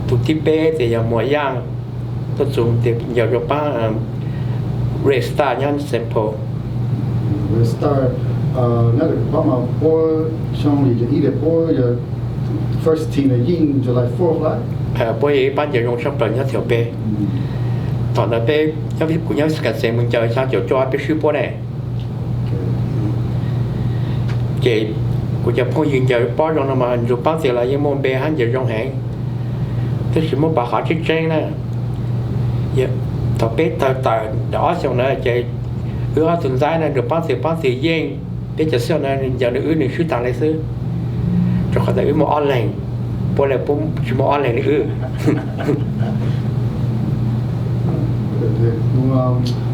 Tug thib peb tes yog Muas Yaaj, tuaj txug tes ncaws rua paab Red Star nyob Saint Paul. Red Star, nyob rua kuv paub mas puab xyoo yim caum ib tes puab yog first team yeej July Fourth lawm. Puab yog ib paab ncaws zoo tshaj plawg nyob Thaum Peg. Thaum ntawd peb, kuv nyob Wisconsin moog ncaws xyaa caum cuaj peb swb puab ne. Ces kuv cov phooj ywg ncaws pob zoo no mas nrug paab twg los yeej muaj npe hab ncaws zoo heev. Tab sis muab pab qhov tseeb tseeb na, thaum peb tawm tawm ob xyoos ntawd ces wb ob tug ntxaib na nrug paab twg paab twg yeej, peb cov xib hwb na ncaws nrug wb nws swb taag le xwb. Rua qhov tas wb muaj ob leeg, puab le tsi muaj ob leeg le wb.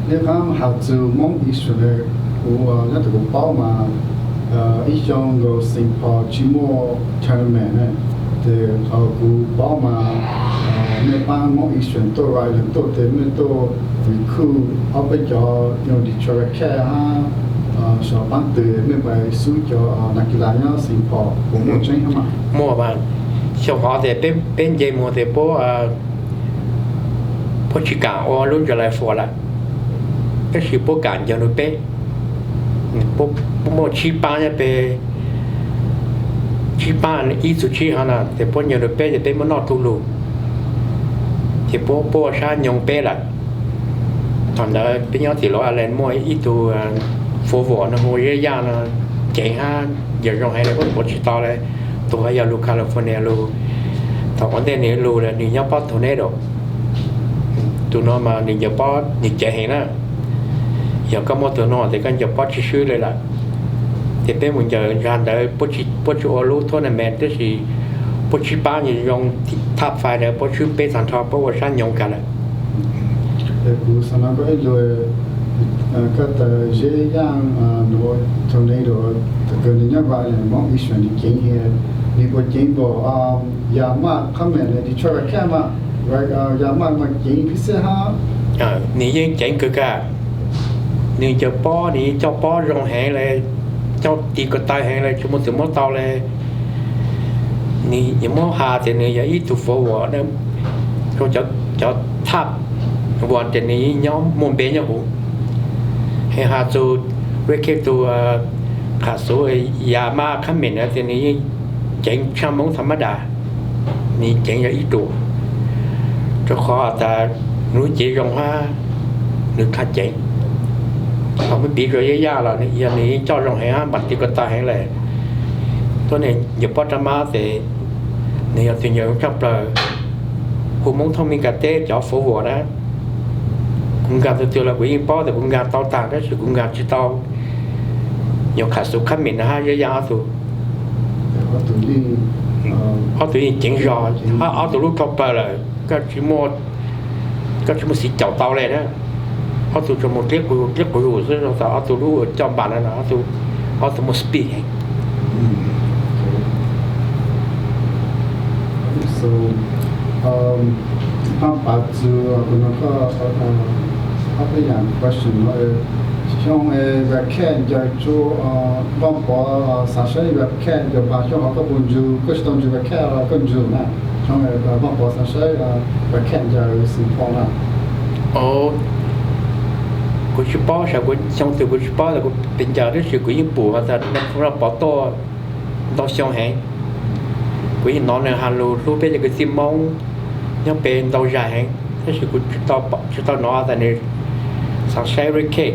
Neb qaab has txug Moob issue le, kuv nyob thaum kuv paub mas ib xyoo nkaus Saint Paul tsi muaj tournament ne, Qhov kuv paub mas mej paab Hmoob Eastern tuaj, Rhode Island tuaj tes mej tuaj recruit ob peb cov nyob Detroit Red Cap hab sov paab twg, mej pais xub cov nas kis las nyob Saint Paul puas muaj tseeb hab mas? Muaj mas, xyoo hov tes peb nce mus tes puab, puab tsis kaam ua lub July Four lawm, tab sis puab kaam ncaws nrug peb. Puab muaj tsib paab nyob peg, tsib paab ib txug tsib hov no tes puab ncaws nrug peb tes peb muab noj tug lug, ces puab, puab ua sab nyoog peb lawm. Thaum ntawd peb nyob tim Rhode Island muaj ib tug forward no hu ua Zeb Yaj no, ceev hab ncaws zoo heev le, puab tuav tsis tau le. Tug hab yog lug California lug, thaum ua ntej nwg lug le nwg nyob pob Tornado. Tug no mas nwg ncaws pob nwg ceev heev na. Yog koj muaj tug no tes koj ncaws pob tsis swb le lawm. Ces peb mus ncaws ntsag ntawd puab tsis ua lub tournament tab sis puab tsib paab nwg zoo top five ntawd puab swb peb tag nrho puab ua sab nyoog kag lawm. Kuv xaav nug koj ib lug, koj tas Zeb Yaj no, Tornado, kws nwg nyob Rhode Island, Hmoob Eastern nwg ceev, nwg puas ceev npaum Yamaj Cummins le Detroit Red Cap mas? Yamaj mas ceev phib xeb hab. Nwg yeej ceev kawg kag. Nwg ncaws pob, nwg yeej coj pob zoo heev le, coj ti ko taw heev le, tsis muaj txwm muab tau le. Nwg yuav muab has tias nwg yog ib tug forward, cov top forward tes nwg yeej nyob muaj npe nyob huv. Has txug Red Cap tug qham xuv Yamaj Cummins na tes nwg yeej ceev tshaj Hmoob tha mab das, nwg ceev yog ib ruam, rua qhov tas nwg lub cev zoo hab nwg tha ceev. Ho muab piv rua Zeb Yaj los yog nwg yeej coj zoo heev hab npaum ti ko taw heev le. Tuab neeg ncaws pob rab mab tes nwg yog tug ncaws tshaj plawg, hu Hmoob thoob Mes Kas teb cov forward na. Kuv nkaag tug twg los kuv yeej paub tas kuv nkaag tau taag tab sis kuv nkaag tsis tau nyuas qham xuv Cummins no hab Zeb Yaj ob tug. Ob tug yeej ceev zog, ob tug lub rau plawg lawm, koj tsis muaj xis caum tau le na. Ob tug tsuas mus dleb quas yug xwb, ob tug lub coj npas no, ob tug muaj speed heev. Paab Pav Txwv, kuv nug koj ob peb yaam question no. Xyoo Red Cap ncaws tsua, Vaaj Pov xaav saib Red Cap ncaws npaag, xyoo hov koj puas ntsug, koj tsis tau ntsug Red Cap los koj ntsug na? Xyoo Vaaj Pov xaav saib Red Cap ncaws Saint Paul na. Kuv tsis paub, xyoo twg kuv tsis paub tas kuv pes ncaws tab sis kuv yeej pum has tas Vaaj Pov tuaj ntau xyoo heev. Kuv yeej nov nwg has lug hlub peb cov kwv tij Moob nyob peb ntau zag heev tab sis kuv tsis tau nov tas nwg xaav saib Red Cap.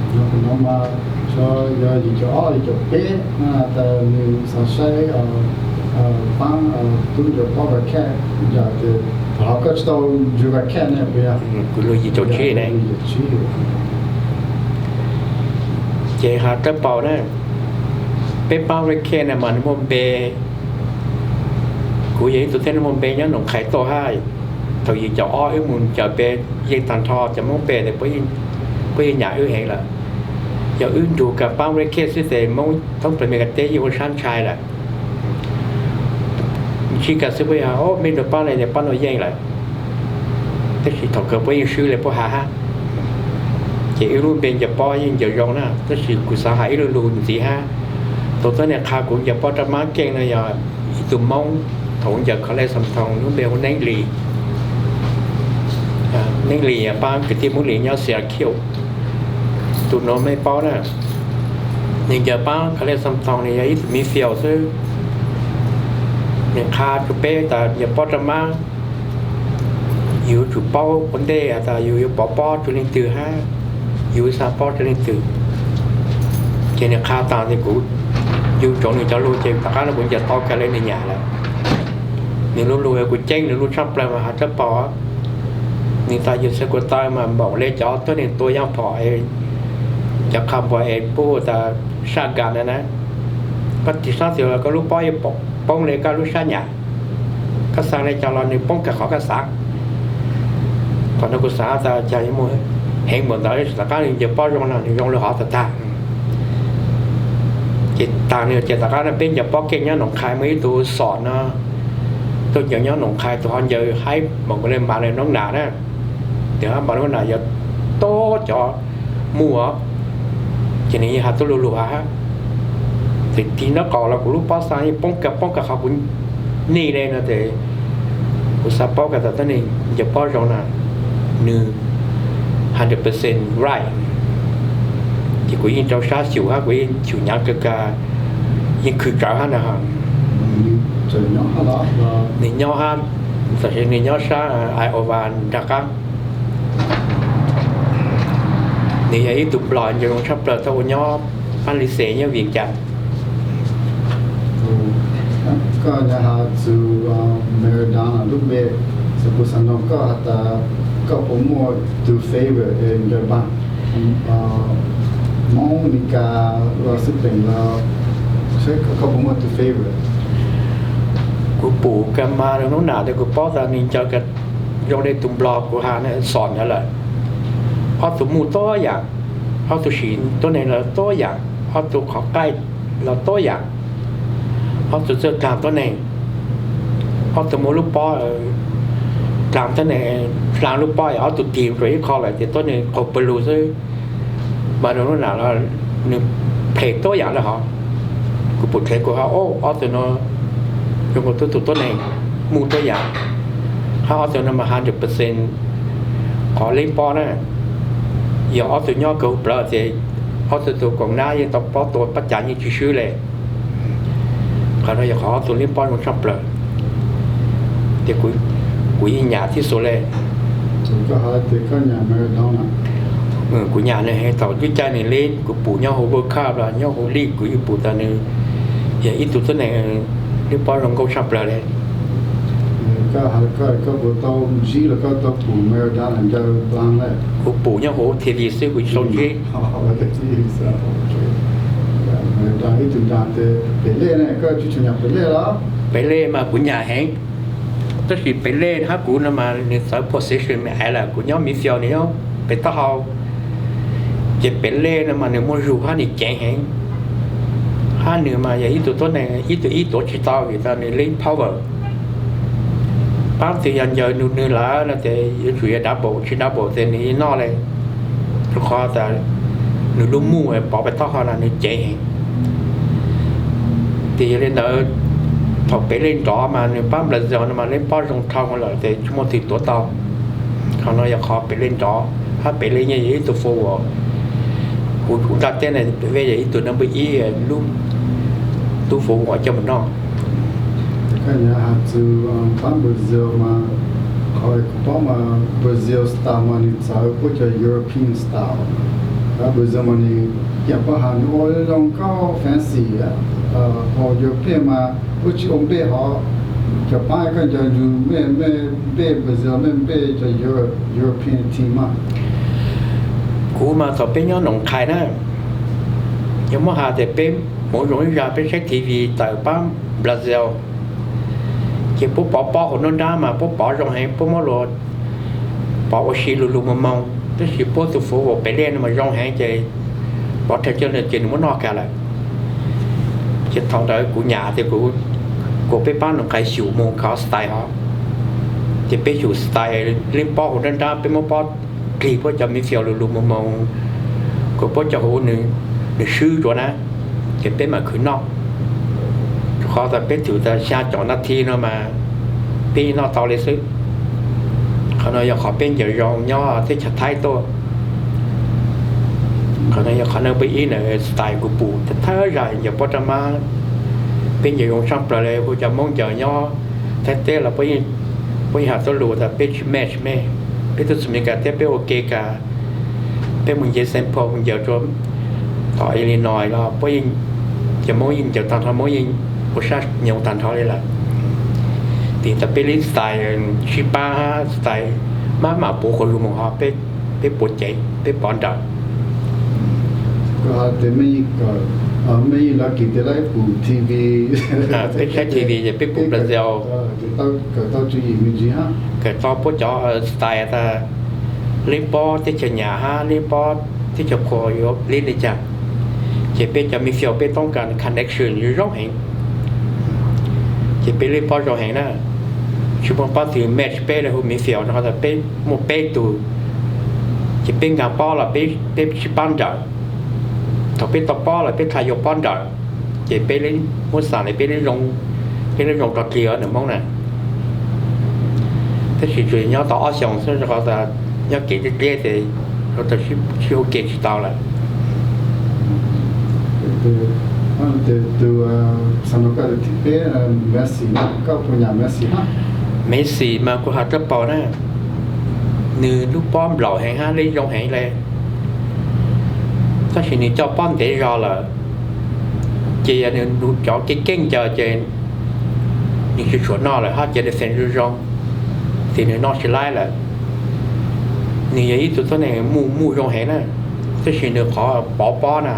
Yog yim caum ob yim caum peb tas nwg xaav saib paab tub ncaws pob Red Cap, yog tas thaum hov koj tsis tau ntsug Red Cap ne puas yog? Kuv lug yim caum tsib ne. Ces has dlawb paug na, peb paab Red Cap na mas nwg muaj npe, kuv yog ib tug thib muaj npe nyob Noom Qhais tuaj hab. Thaum yim caum ob wb mus ncaws peb yeej taag nrho cov Moob peb tes puab yeej nyam wb heev lawm. Yog wb nrug kag paab Red Cap xwb tes Moob thoob plaws Mes Kas teb yeej ua sab ntshai lawm. Ntsib kag xwb puab yog mej nrug paab le tes paab nuav yeej lawm. Tab sis thaum kawg puab yeej swb le puab has hab. Ces wb lub npe ncaws pob yeej ncaws zoo na, tab sis kuv xaav has ib lu lug ntxiv hab. Tug tuab neeg qha kuv ncaws pob rau maab keej no yog ib tug Moob, thaum ncaws College Samson lub npe hu Neeb Lis. Neeb Lis yog paab kwv tij Moob Lis nyob Syracuse. Tug nuav mej paub na, nwg ncaws paab College Samson nwg yog ib tug midfield xwb. Nwg qha rua peb tas ncaws pob rau maab, yus yuav tsum paub ua ntej tas yus yuav pov pob tsua leej twg hab yus yuav xa pob tsua leej twg. Ces nwg qha taag tes kuv yug ntsoov nwg cov lug ces tom qab no kuv ncaws tau kag le nwg nyam lawm. Nwg lub lug kuv ceeb nwg lub tshaj plawg mas has dlawb paug. Nwg tas yug xe kua taw mas npaum le cov tuab neeg tua yaaj phom, cov qha npua es puab hu tas shotgun na. Koj tig sab twg los koj lub pob yuav poob le koj lub sab nyam. Koj xaa le caag los nwg poob kag qhov koj xaav. Thaum no kuv xaav tas cas yuav muaj heev npaum ntawd, tom qab nwg ncaws pob zoo no nwg zoo le hov tag tag. Ces taag nwg ces tom qab no peb ncaws pob keej nyob Noom Qhais muaj ib tug Xom no, Tuaj ncaws nyob Noom Qhais tus ho ncaws haib npaum nkaus li Mas Nab Nas na, ces Mas Nab Nas yog tub cov muaj, ces nws yeej has tuaj luag luag hab. Ces tig nraub qaum los kuv lub pob xaa yeej poob kag poob kag qhov kuv nej li no ces kuv xav paub kag tas tuab neeg ncaws pob zoo na, nws hundred percent right. Ces kuv yeej rau sab xyum hab kuv yeej xyum hnyav kawg kag, yeej khwv tsawv hab na. Nws nyob hab, tam sim nws nyob sab Iowa nraag qaab. Nws yog ib tug Nplog ncaws zoo tshaj plaws tau ua nyob pab li xes nyob Vias Cas. Koj nyob has txug Maradona lub npe, kuv xaav noog koj has tas koj puas muaj tus favorite es ncaws npaag, Moob, Mes Kas los xwb peem los, koj puas muaj tus favorite? Kuv pum kag Mas Nab Nas tas kuv paub tas nws ncaws zoo li tus Nplog kuv has na xom ntawd lawm. Ob tug muj tuab yaam, ob tug sim tuab neeg los tuab yaam, ob tug qhov qaij los tuab yaam, ob tug txawj dlaag tuab neeg, ob tug muaj lub pob dlaag tuab neeg, dlaag lub pob es ob tug tig rua ib qho lawm ces tuab neeg qaug pawg lug xwb. Mas Nab Nas los nws play tuab yaam le hov. Kuv pum dheev kuv has ob tug no zoo nkaus tub tug tuab neeg, muj tuab yaam, hab ob tug no mas hundred percent qhov leeb pob na, yog ob tug nyob kawg huv plawv ces ob tug tug koom nab yeej tau pob tua pab cas yeej tsis swb le. Qhov no yog qhov ob tug leeb pob zoo tshaj plaws. Ces kuv yeej nyam tib xus le. Kuv nyam nws heev thaum twb caij nws li kuv pum nyob huv World Cup los nyob huv league kuv yeej pum tas nws yog ib tug tuab neeg leeb pob zoo nkauj tshaj plaws le. Koj puas tau ntsib los koj tau pum Maradona ncaws npaag le? Kuv pum nyob huv T V xwb kuv tsis tau ntsib. Ib tug nraag tes Pele ne, koj tsis tshua nyam Pele los? Pele mas kuv nyam heev, tab sis Pele hab kuv no mas nws txawv position me ais lawm, kuv nyob midfield nws nyob pem taub hau. Ces Pele no mas nws muaj zug hab nws ceev heev, hab nws mas yog ib tug tuab neeg ib tug ib tuav tsis tau vim tas nws leeb power. Paab twg yog ncaws nws lawm no ces yuav tsum yog double, tsis double ces nws yeej noj le, rua qhov tas nws lub muj pov pem taub hau no nws ceev heev. Ces yog li ntawd, thaum Pele nrov mas nws pab Brazil no mas leej pob zoo dhau lawm ces tsis muaj twg tuav tau. Qhov no yog qhov Pele nrov, hab Pele yeej yog ib tug forward, kuv nraj teb na, Pele yog ib tug number ib lub tub forward coj mus noj. Koj nyam has txug pab Brazil mas, qhov kuv paub mas Brazil style mas nws txawv puab cov European style. Pab Brazil mas nws, yam pab has nws ua zoo nkauj fancy, ho European mas puab tsis ua npej hov. Cov paab koj ncaws ntsug mej, mej npej Brazil, mej npej cov European team mas? Kuv mas thaum peb nyob Noom Qhais na, yog muab has tas peb hmoov zoo ib zag peb saib T V tawm paab Brazil, ces puab pov pob hauv nruab nrab mas puab pov zoo heev, puab muab luag pov ua si lug lug moog moog, tab sis puab tus forward Pele no mas zoo heev ces pov rhe coj lug ces nws muab noj kag lawm. Ces thaum ntawd kuv nyam tias kuv, kuv peb paab Noom Qhais xyum moog khov style hov, ces peb xyum style leej pob hauv nruab nrab, peb muab pob dlig puab cov midfield lug lug moog moog, kuas puab cov hauv nws swb zuav na, ces peb mam khwv noj. Rua qhov tas peb thum tas xya caum nas thi no mas peb noj tau li xwb. Qhov no yog qhov peb ncaws zoo nyob teb chaws Thaib tuaj. Qhov no yog qhov number ib na, style kuv pum thawj zaug ncaws pob rab mab, peb ncaws zoo tshaj plaws li. Kuv cov Moob ncaws nyob Thaib teb los puab yeej has tuab lug tas peb tsis match mej, peb tub txug Meskas teb peb ua ke kag, peb moog nce Saint Paul moog ncaws rua tom Illinois los puab, cov Moob yeej ncaws taag nrho, Moob yeej ua sab nyoos taag nrho li lawm. Tes tas peb li style sib paab hab style mab mam puav quas lug moog hov, peb puav ceev, peb pov nrawm. Koj has tas mej yeej lucky tas lawv pum T V, peb saib T V ces peb pum Brazil, kawm tau tswv yim me ntsis, kawm tau puab cov style tas leej pob teb chaws nyam hab leej pob teb chaws qhua yuav li li cas. Ces peb cov midfield peb toob kas connection zoo heev, ces peb leej pob zoo heev na. Tsis muaj pob twg match peb li, hu miv fios rau qhov tias peb muaj peb tug, ces peb nkag pob los peb sib pab nrawm. Thaum peb tau pob los peb txhaj yuav pob nrawm, ces peb muab xam li peb, peb lub zoo rau dlig nws Hmoob na. Tab sis tsuas nyob tau ob xyoos xwb rau qhov tias nyob kev deb deb ces ua rau sib hu ke tsis tau lawm. Tus, tus, tus, xav nug koj tus thib peb, Messi, koj puas nyiam Messi? Messi mas kuv hais dlab paug na, nws lub pob nplaum heev hab lub zoo heev le, tab sis nws coj pob ntev zog lawm, ces yog nws cov keeb keeb ncaws ces nws tsis tshua noj lawm hab ces nws xeev zoo zoo, ces nws noj tsis laib lawm. Nws yog ib tug tuab neeg muj, muj zoo heev na, tab sis nws qhov pov pob na,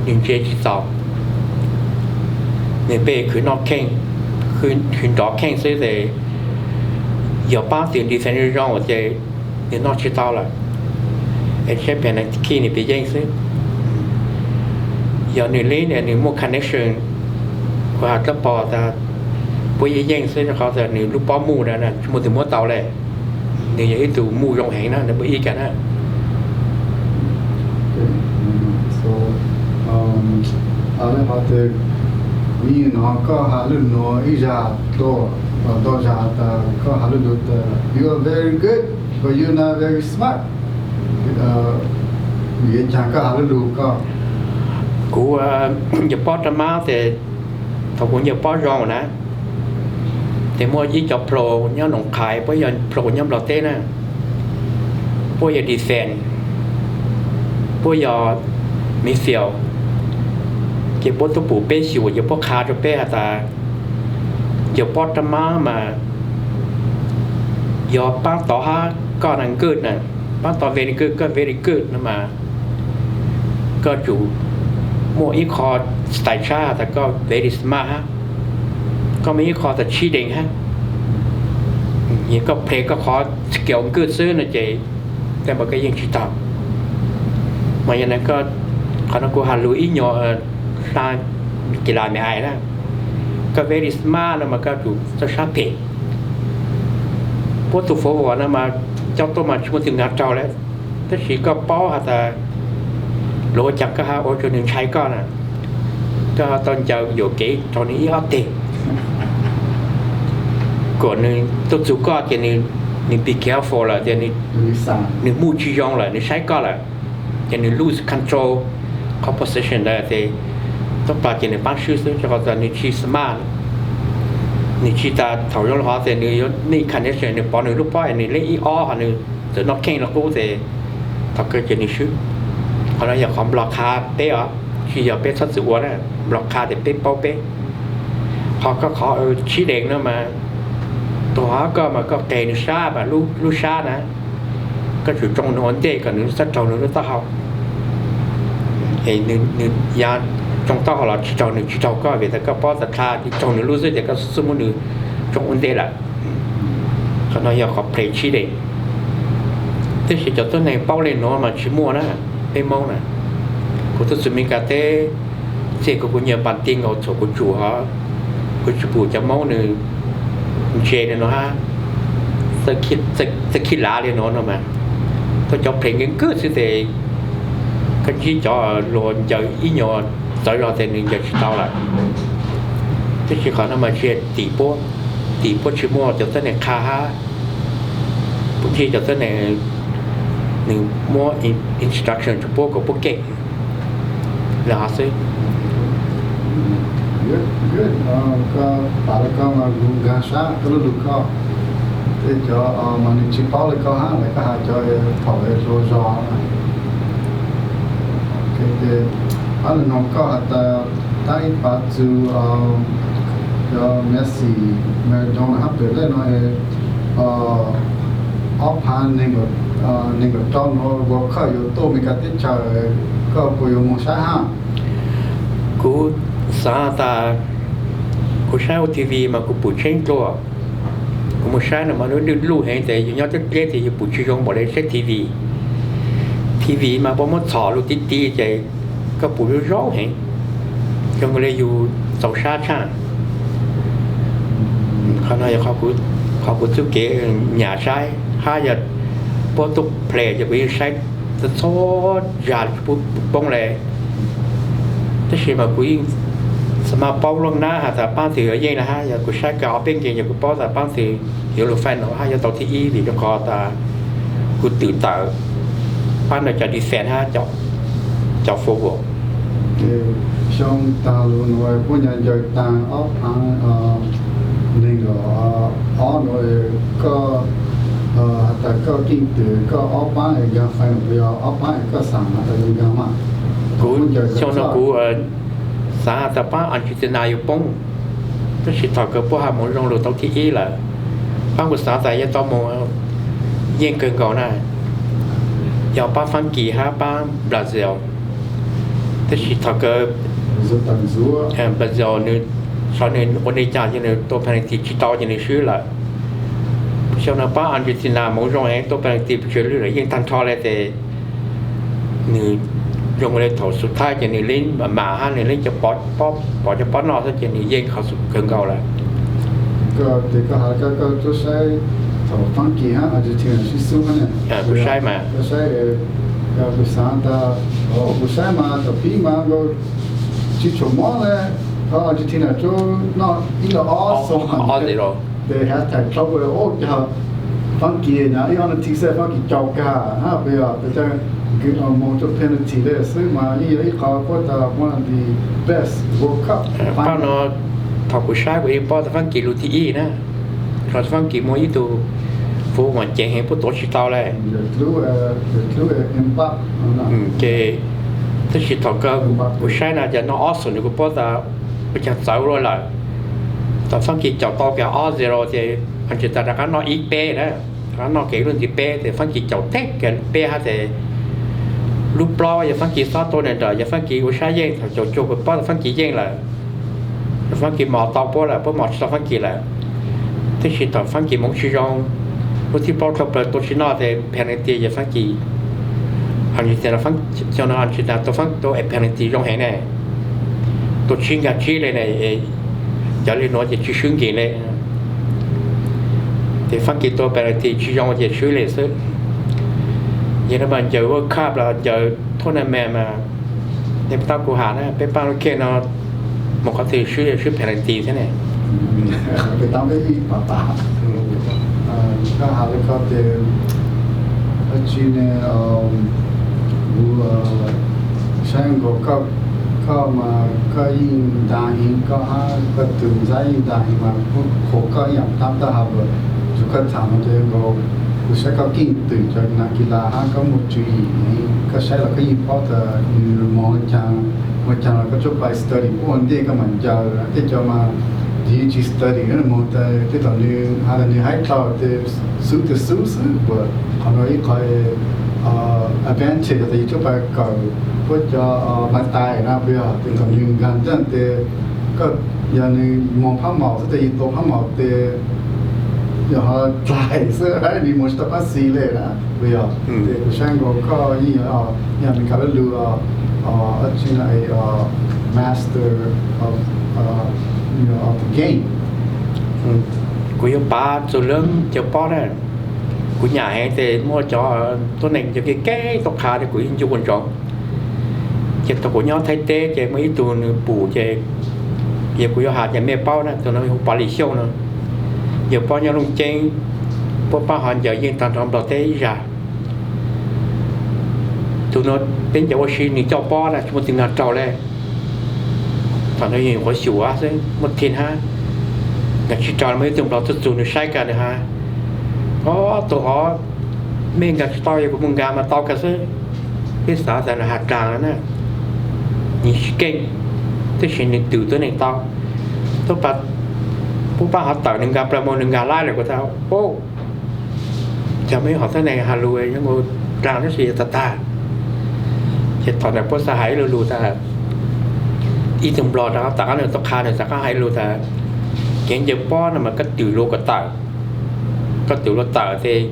nws ntse tsis txaus. Nws pheej khwv noj kheej, khwv nrov kheej xwb ces yog pab twg nws xeev zoo zoo ces nws noj tsis tau lawm, es tshaib plhees nws kij nws pes yeej xwb. Yog nws li nws muaj connection, kuv hais dlab paug tas puab yeej yeej xwb rau qhov tias nws lub pob muj na tsis muaj tus muab tau le. Nws yog ib tug muj zoo heev na, nws muaj ib kas na. Li hov tas, kuv nug no koj has lug nuav ib zag dlua, ntau zag tas koj has lug tas you are very good but you are not very smart. Vim le caag koj has lug lug koj? Kuv ncaws pob rau mab ces thaum kuv ncaws pob zoo na, ces muaj ib co pro nyob Noom Qhais, puab yog pro nyob Nplog teb na, puab yog defense, puab yog midfield, ces puab tub pum peb xyum ces puab qha rau peb has tas, ncaws pob rau mab mas yog paab tod hab koj na good na, paab tod very good, koj very good no mas koj tsum muaj ib qho style tshab has tas koj very smart hab, koj muaj ib qho tas cheating hab, koj play koj qhov skill good xwb no ces tej npaum koj yeej tsis taug. Mas yog na, qhov no kuv has lug ib nyuag hla kis las me ais na, koj very smart no mas koj tsum txawj sab phem. Puab tug forward no mas coj tuaj mas tsis muaj tus nkaag raug le, tab sis koj paub has tas luag ua caag koj hab ua rua nwg ntshai koj na, koj tau ncaws yuam kev rau nwg ib ob teg, kuas nwg tuaj txug koj ces nwg be careful lawm tias nwg muaj tsis zoo lawm, nwg saib koj lawm, ces nwg lose control qhov position ntawd ces tub pas ces nwg paab swb xwb, rua qhov tas nwg tsis smart. Nwg tsis tas thaum zoo le hov ces nwg yuav nej condition, nwg pov nwg lub pob es nwg leb ib ob hos nwg txawm noj kheej lug qub ces thaum kawg ces nwg swb. Qhov no yog qhov Nplog qha peb os, tsis yog peb txhob txwm ua na, Nplog qha tias peb paub peb. Qhov koj qhov cheating no mas, tug hov koj mas koj qeg nwg sab mas lub sab na, koj tsum tsoo nwg ua ntej kom nwg txhob raug nwg lub taub hau. Es nwg ya tsoo taub hau los tsis raug nwg tsis raug koj, vim tas koj paub tas dlha tsis raug nwg lub xwb ces koj xub muab nwg tsoo ua ntej lawm. Qhov no yog qhov play cheating. Tab sis cov tuab neeg paub le nuav mas tsis muaj na, peb Moob na. Kuv tuaj txug Meskas teb, txij kuv, kuv nyiag pas ti nkaus txhuam kuv tsum hov, kuv tsis pum cov Moob nwg ntse le nuav hab, txawj khib lav le nuav no mas. Tuaj cov play nkeeg kawg xwb tes koj ntsib cov luag ncaws ib nyuag txawv zog tes nwg ncaws tsis tau lawm. Tab sis qhov no mas tsis tim puab, tim puab tsis muaj cov tuab neeg qha hab, puab ntsib cov tuab neeg nwg muab instruction rua puab kom puab keej le hov xwb. Koj tas le koj mas kuv nkaag sab koj lub lug koj, tej cov mas nwg tsis paub le koj hab, lawv koj has cov thaum hluas zog. Ab, nwg noog koj has tas, taab ib pav txug cov Messi, Maradona hab pem lej no, ob phav neeg nkaum rau nuav World Cup yuav tuaj Meskas teb chaws, koj puas yuav moog saib hab? Kuv xaav tas kuv saib huv TV mas kuv pum tsheeb dlua. Kuv moog saib no mas lub luj heev tes yug nyob dleb dleb tes yug pum tsis zoo npaum le saib TV. TV mas puab muab txhom lug tib tib ces koj pum zoo zoo heev, zoo le yug txaus sab tshaj. Qhov no yog qhov kuv qhov kuv txuj kev nyam saib hab yog puab tuaj play ces kuv yeej saib txhua zag poob le. Tab sis mas kuv yeej xav mas paub lub nab has tas paab twg yuav yeej na hab yog kuv saib kag ob peb game ces kuv paub tas paab twg yuav lug final hab yuav tau thib ib vim rua qhov tas kuv twm tawm paab ntawd cov defense hab cov forward. Xyoo taag lug nuav puab ncaws taag ob phaav neeg los ob nuav, koj has tas koj keej twm koj ob paab es nkaag final puas yog ob paab es koj xaav has tas yuav nkaag mas? Kuv xyoo no kuv xaav tas paab Argentina yuav poob, tab sis thaum kawg puab has moov zoo lug tau thib ib lawm. Paab kuv xaav tas yuav tau moog yeej kawg nkaus na yog paab Faab Kis hab paab Brazil. Tab sis thaum kawg Brazil nws, nws ua dej cag ces nws tua penalty tsis tau ces nws swb lawm. Xyoo no paab Argentina moov zoo heev, tua penalty pes tsawg lwm lawm yeej taag nrho le ces nws zoo le thaum xub thawj ces nws leeb mam mam hab nws leeb cov pov, pov cov pob noj xwb ces nws yeej qhov kawg nkaus lawm. Koj has koj tuaj saib thaum Faab Kis hab Argentina sib xub hab ne? Kuv saib mas, kuv xaav tas, kuv saib mas thaum pib mas tsis tshuav mob le, Argentina tsuas noj ib los ob xwb. Tes has tas thaum ua cog Faab Kis nyob ib ob nas this xwb Faab Kis caum kag hab puas yog? Tes moog rua penalty le xwb mas yeej yog ib qho puab tas one of the best World Cup. Paub no, thaum kuv saib kuv yeej paub tas Faab Kis lug thib ib na, rua Faab Kis muaj ib tug forward ceev heev puab tuav tsis tau le. Ces tab sis thaum kawg kuv saib no ces noj ob xwb nws kuv paub tas ua caag txawv ua luaj lawm. Thaum Faab Kis caum tau kag ob zero ces Argentina rov qab noj ib peb na, rov qab noj kag lub ntiv peb tes Faab Kis caum teg kag peb hab tes lub plaub yog Faab Kis xob tua nram yog Faab Kis ua sab yeej, thaum caum cuag kuv paub tas Faab Kis yeej lawm. Faab Kis mos tau puab lawm, puab mos tsis tau Faab Kis lawm. Tab sis thaum Faab Kis moov tsis zoo, lub thib plaub dhau plaws tua tsis noj tes penalty yog Faab Kis, Argentina, xyoo no Argentina tua penalty zoo heev ne, tua tsib nkaag tsib le ne, cov le nuav ces tsis swb nkim le. Ces Faab Kis tua penalty tsis zoo ces swb le xwb. Yog no mas ncaws World Cup los ncaws tournament mas, nej tau kuv has na, peb paab lub kheej no moog qhov twg swb, swb penalty thiab ne. Koj has le koj tes, dab tsi ne, kuv saib nkaus koj mas koj yeej ntaag heev, koj hab koj tug ntxhab yeej ntaag heev mas kuv qhuas koj ib yaam tab tawj has lawm. Tug koj thaam no tes nkaus kuv saib koj keej twm cov nas kis las hab koj muaj tswv yim, koj saib los koj yeej paub tas nws moog ua caag los koj tsuas pais study puab ua ntej koj mam ncaws. Tej cov mas yus tsis study moog tes tej thaum nws has tas nws haib dlhau tes xub tes xub xwb. Qhov no ib qho advantage tas yus tsuas pais kawm puab cov mas tais na puas yog? Tes thaum nws nkaag ntaaj tes koj, yog nws moog phab maum xwb tes yus tua phab maum tes yog ho dlhais xwb, nws moog tsis tau phab xis le na puas yog? Tes kuv saib nkaus koj yeej yog, yog Amelikas lub lug, dab tsi no, master of the game. Kuv yog pav txug leej cov pob na, kuv nyam heev tes muaj cov tuab neeg cov kev kev tuab qha tes kuv yeej ncu ua ntsoov. Ces thaum kuv nyob Thaib teb ces muaj ib tug nws pum ces, yog kuv yuav has ces mej paub na, tug no hu Pov Lis Xyooj no. Yawg pob nyob Looj Ceeb, puab paab hov ncaws yeej taag nrho Nplog teb ib zag. Tug no peb ncaws ua si nws coj pob na tsis muaj tug nkaag raug le. Thaum no yog nyuam qhuav xyuam xwb muaj thij hab, nkaag tsis raug, muaj ib tug Nplog txug txug nws saib kag nws has, o, tug hov mej nkaag tsis tau, yog kuv moog nkaag mas tau kag xwb. Peb xaav tas nws has dlaag na, nws tsis keej, tab sis nws twm tuab neeg tau. Puab paab hov tawm nws nkaag plaws moog nws nkaag laib lawm kuv tas, o, cov mej hov tuab neeg has lug zoo dlaag tab sis yog tag tag. Ces thaum ntawd puab xaav has ib lu lug tas, ib tug Nplog rov qab tom qab nws tuab qha nws rov qab has ib lu tas, kev ncaws pob no mas koj twm luag kom tawm, koj twm luag tawm tes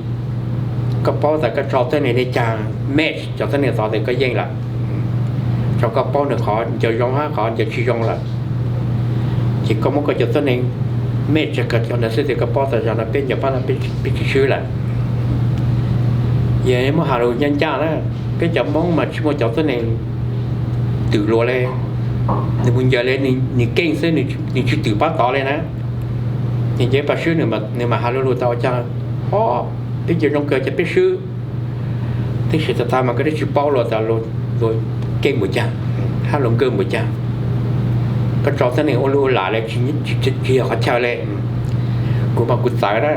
koj paub tas koj tso tuab neeg le caag, match cov tuab neeg tod tes koj yeej lawm. Tso koj paub nws qhov ncaws zoo hab qhov ncaws tsis zoo lawm, ces koj muab koj cov tuab neeg mej tseg kag cov ntawd xwb tias koj paub tas zog no peb ncaws pab no peb tsis swb lawm. Yog muab has lus ncaj ncaj na, peb cov Hmoob mas tsis muaj cov tuab neeg twm luas li. Nws mus ncaws li nws keej xwb, nws tsis twm pab tod li na. Nws ncaws pab swb, nws mam has lug lug tas ua cas, o, peb ncaws zoo kawg ces peb swb. Tab sis tas tas mas koj twb tsis paub luag tas luag keej npaum cas, hab luag nkawj npaum cas. Koj tso tuab neeg ua lug ua lam li tsis yog qhov chaw li. Kuv mas kuv txawv na,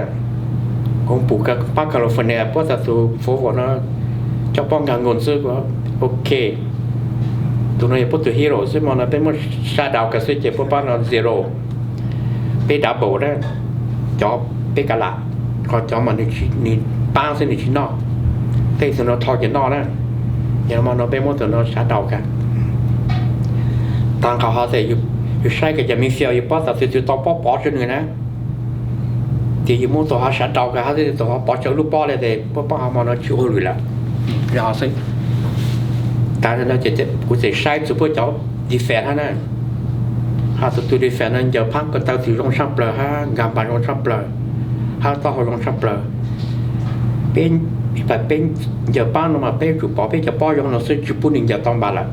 kuv pum pab California puab tas tus Volvo no coj pob nkag nkoos xwb, ok, tus no yog puab tus hero xwb, mo no peb muab sab daus kag xwb ces puab pab no zero, peb double na, cov peb kav lam, ho cov mas nws paab xwb nws tsis noj, tej tus no dhau ces noj na. Yog mo no peb muab tus no sab daus kag. Taag nqhas ho tes yus saib kag cov me fias yus paub tas twg twg tau pob pov tsawg nws na, ces yus muab tus ho sab daus kag hab tus ho pov tsawg lub pob li tes puab paab ho mo no tsis ua lwm lawm. Yog xwb. Tas no kuv tseem saib txug puab cov defense hab na, ho txug tus defense no ncaws pab ko taw twg zoo tshaj plawg hab nkag npas zoo tshaj plawg, hab taub hau zoo tshaj plawg. Peb, peb ncaws pab no mas peb yuav tsum pov peb cov pob zoo no xwb, tsis pub nws ncaws tau npas lawm,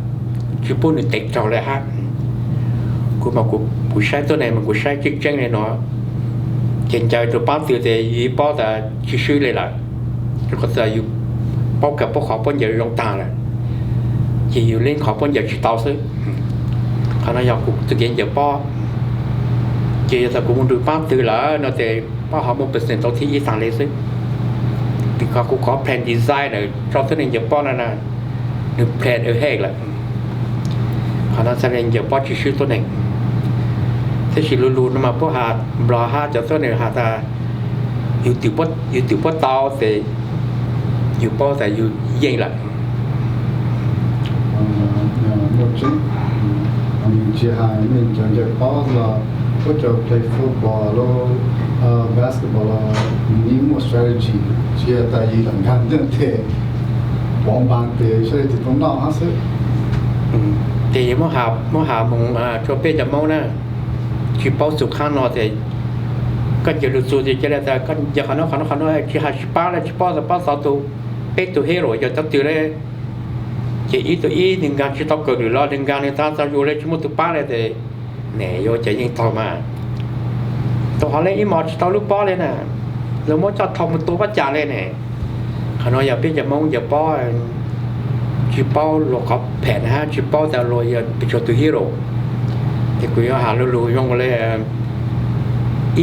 tsis pub nws tev raug li hab. Kuv mas kuv saib tuab neeg mas kuv saib tseeb tseeb li no, ces ncaws rua pab twg tes yus paub tas tsis swb li lawm, rua qhov tas yus paub kag puab qhov puab ncaws zoo taag lawm, ces yus leej qhov puab ncaws tsis tau xwb. Qhov no yog kuv tug kev ncaws pob, ces yog tas kuv mus nrug pab twg lawm no tes pab ho muaj percent tau thib ib taag le xwb. Vim kog kuv qhov plan design na, tso tuab neeg ncaws pob no na, nws plan ahead lawm. Qhov no txhaj le ncaws pob tsis swb tuab neeg. Tab sis lug lug no mas puab has, Nplog hab cov tuab neeg has tas yus twm puab tau tes yus paub tas yus yeej lawm. Tsis has mej cov ncaws pob los puab cov play football los basketball los nws yeej muaj strategy, tsis yog tas yus lam nkag nteeg tes pov npas tes saib leej twg tau noj hab xwb. Tes yog muab has moog rua peb cov Moob na, tsis paub txug qhov no tes koj ncaws lug txug tes ca le tas koj ncaws qhov no qhov no qhov no tsis has tsis paub le, tsis paub tas pab xov tug, peb tug hero yog cov twg le. Ces ib tug ib nws nkag tsis tau kawm lwm los nws nkag nws taag txog yus le tsis muaj tug pab le tes ne yuav cas yeej taug mas. Tug hov le ib mos tsis tau lub pob le na, lawv muab coj thau mus tua pab cas le ne. Qhov no yog peb cov Moob ncaws pob tsis paub luag qhov phem hab tsis paub tas luag yog pes tsawg tug hero. Ces kuv yuav has lug lug zoo le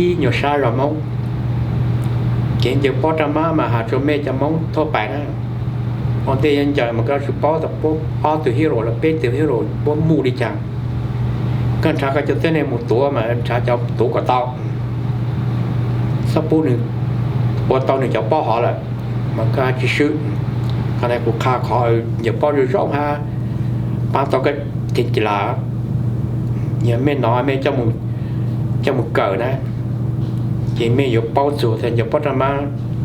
ib nyuag sab zog Moob. Kev ncaws pob rau mab mas has rua mej cov Moob thuab pais na, ua ntej yuav ncaws mas koj tsis paub tas puab ob tug hero los peb tug hero puab muaj li cas. Koj nrhav koj cov tuab neeg mus tuav mas nrhav cov tuav kom tau, txhob pub nws ua tau nws cov pob hov lawm mas koj tsis swb. Qhov no kuv qha qhov ncaws pob zoo zoo hab paab tau koj kev kis las. Yog mej nov mej coj mus kawm na, ces mej yuav paub txug tas ncaws pob rau mab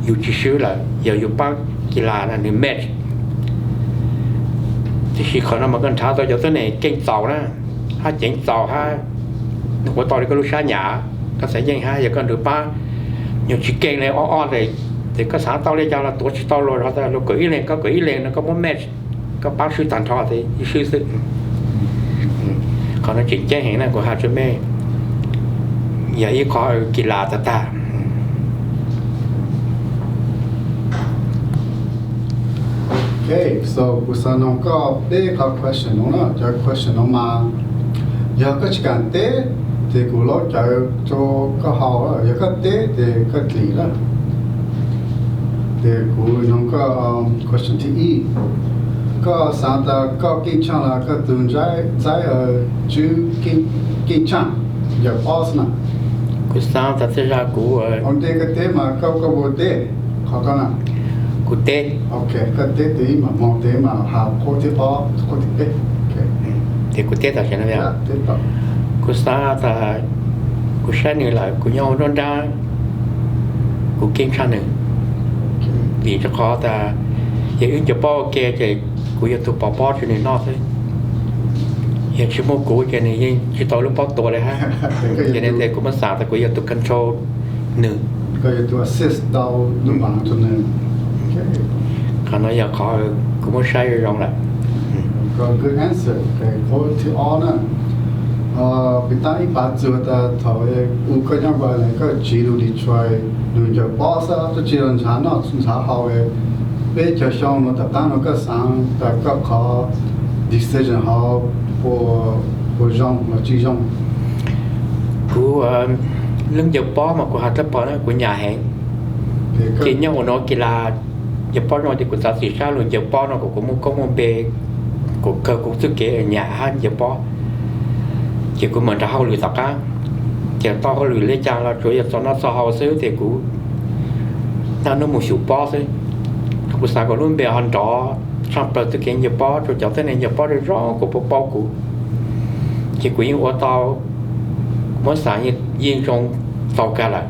yus tsis swb lawm, yog yus paab kis las na nws match. Tab sis qhov no mas koj nrhav tau cov tuab neeg keej txaus na, hab ceev txaus hab nws ua tau le koj lub sab nyam, koj xav yeej hab yog koj nrug paab nyuag tsis keej le ob ob tes, ces koj xav tau le caag los tuav tsis tau luag, luag kawm ib leeg koj kawm ib leeg no koj muab match, koj paab swb taag nrho tes ib swb xwb. Qhov no tseem ceeb heev na kuv has rua mej, yog ib qhov kis las tag tag. Ok, so kuv xaav noog koj peb qhov question no na, cov question no mas, yog koj tsis kaam teb, ces kuv laub cawv rua koj haus, yog koj teb ces koj dlim lawm. Ces kuv noog koj, question thib ib, koj xaav tas koj keej tshaaj los koj tug ntxhais tswb keej tshaaj, yog boss na? Kuv xaav tas tej zag kuv, ua ntej koj teb mas koj, koj puas teb qhov ko na? Kuv teb. Ok, koj teb tes ib mam moog tes mas has qhuab thib ob, qhuab thib peb. Ces kuv teb tam sim no, kuv xaav tas kuv saib nws lawm kuv nyob ua nruab nrab, kuv keej tshaj nws. Vim rau qhov tas yog wb ncaws pob ua ke ces kuv yog tug pov pob rua nws noj xwb. Yog tsis muaj kuv ces nws yeej tsis tau lub pob tua li hab. Ces ne kuv muab xaav tas kuv yog tus control nws. Qhov no yog qhov kuv muab saib zoo zoo lawm. Qhov thib ob na, pim tab ib pav txug tas thaum u koj nyob Vietnam koj tsiv lug Detroit, lug ncaws pob xwb, twb tsis los ntshaw noj ntshaw haus. Peb caug xyoo nuav tom qaab nuav koj xaav tas koj qhov decision hov puas zoo los tsis zoo? Kuv, lub ncaws pob mas kuv has tab pom na kuv nyam heev. Ces nyob ua nuav kis las ncaws pob zoo ces kuv txav txim sab lug ncaws pob no kom kuv muaj koob muaj npe, kuv kawg kuv txuj kev nyam hab ncaws pob. Ces kuv mam nrug hauj lwm tom qaab. Ces tau hauj lwm le caag los tsuav yog txog noj txog haus xwb ces kuv naj nub mus xyum pob xwb. Kuv xaav kom lub npe ho nrov tshaaj plawg txuj kev ncaws pob rua cov tuab neeg ncaws pob zoo zoo kuas puab paub kuv. Ces kuv yeej ua tau, muab xaav yeej zoo txaus kag lawm.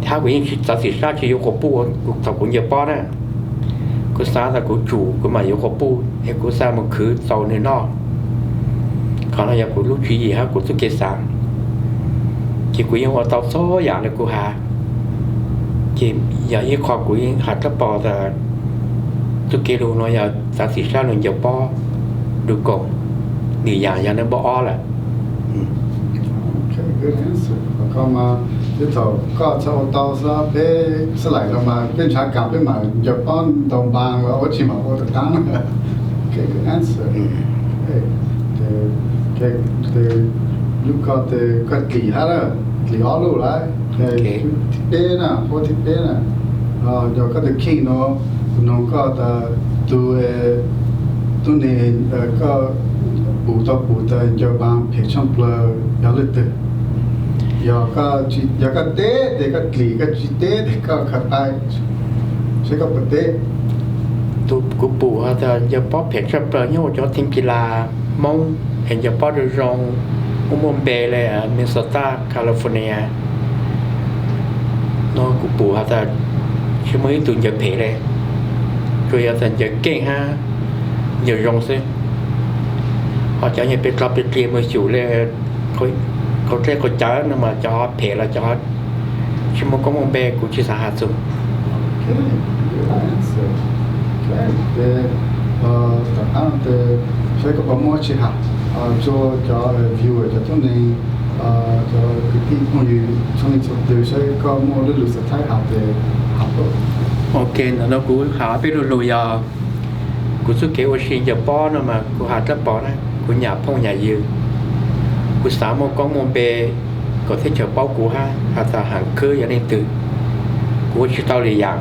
Hab kuv yeej txav txim sab tsis yuav quas puj thaum kuv ncaws pob na. Kuv xaav tas kuv tsum kuv mam yuav quas puj es kuv xaav mus khwv txaus nwg noj. Qhov no yog kuv lub tswv yim hab kuv txuj kev xaav. Ces kuv yeej ua tau txhua yaam le kuv has. Ces yog ib qho kuv yeej has tab pom tas txuj kev lug no yog txav txim sab lug ncaws pob, du koom, nwg yaam yog nub npawb ob lawm. Thaum koj txhaj ua tau xwb, peb xab laim los mas peb nrhav kaam peb mam ncaws pob ntaus npaas los ua tsi mam ua tau taab. Lub koj tes koj dlim hab, dlim ob lub lawm. Thib peb na, huab thib peb na, yog koj tus kheej nuav, kuv noog koj tas tug tuab neeg koj pum tau pum tas ncaws npaas phem tshaaj plawg yog leej twg? Yog koj teb tes koj dlim, koj tsis teb tes koj khav taim, saib koj puas teb. Kuv pum has tas ncaws pob phem tshaaj plawg nyob ua cov team kis las Moob es ncaws pob zoo zoo, muaj muaj npe le Minnesota, California. No kuv pum has tas tsis muaj ib tug ncaws phem le, tsuas yog tas ncaws keej hab ncaws zoo xwb. Ho cov nyuag pes dlog pes dliag mus xyum le qaum dlej qaum cawv no mas cov ho phem los cov ho tsis muaj koob muaj npe kuv tsis xav has txug. Saib koj puas muaj tsi has rua cov viewer, cov tuab neeg, cov kwv tij phooj ywg txhua leej txhua tug, saib koj muaj lub lus xav thaij has tes has. Ok, ntawm no kuv has peb lu lug yog kuv txuj kev ua si ncaws pob no mas kuv has dlab pov na, kuv nyam phooj nyam ywg, kuv xav muaj koob muaj npe kom teb chaws paub kuv hab has tas Hav Khwb yog leej twg. Kuv ua tsis tau li yam,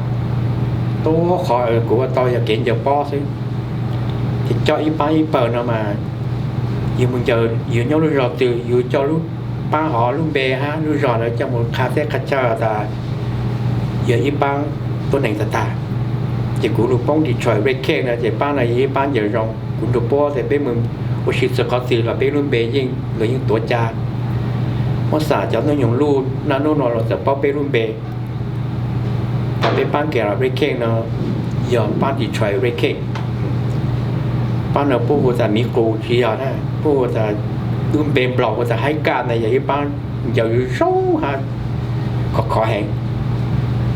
tub qhov kuv ua tau yog kev ncaws pob xwb. Ces coj ib paab ib pawg no mas yus mus ncaws, yus nyob lub zog twg yus coj lub paab hov lub npe hab lub zog ntawd coj mus qha teb qha chaw tas yog ib paab tuab neeg tag tag. Ces kuv lug poob Detroit Red Cake no ces paab no yog ib paab ncaws zoo, kuv nrug puab tes peb mus ua si txug qhov twg los peb lub npe yeej, luag yeej tuav ca. Muab xam cov hnub nyoog luj naj nub no luag txawm paub peb lub npe. Thaum peb paab Gaylord Red Cake no yog paab Detroit Red Cake. Paab no puab hu tas miv qus tsis yog na, puab hu tas, wb npe nplog hu tas Haib Kaj ntag, yog ib paab ncaws zoo hab khov khov heev.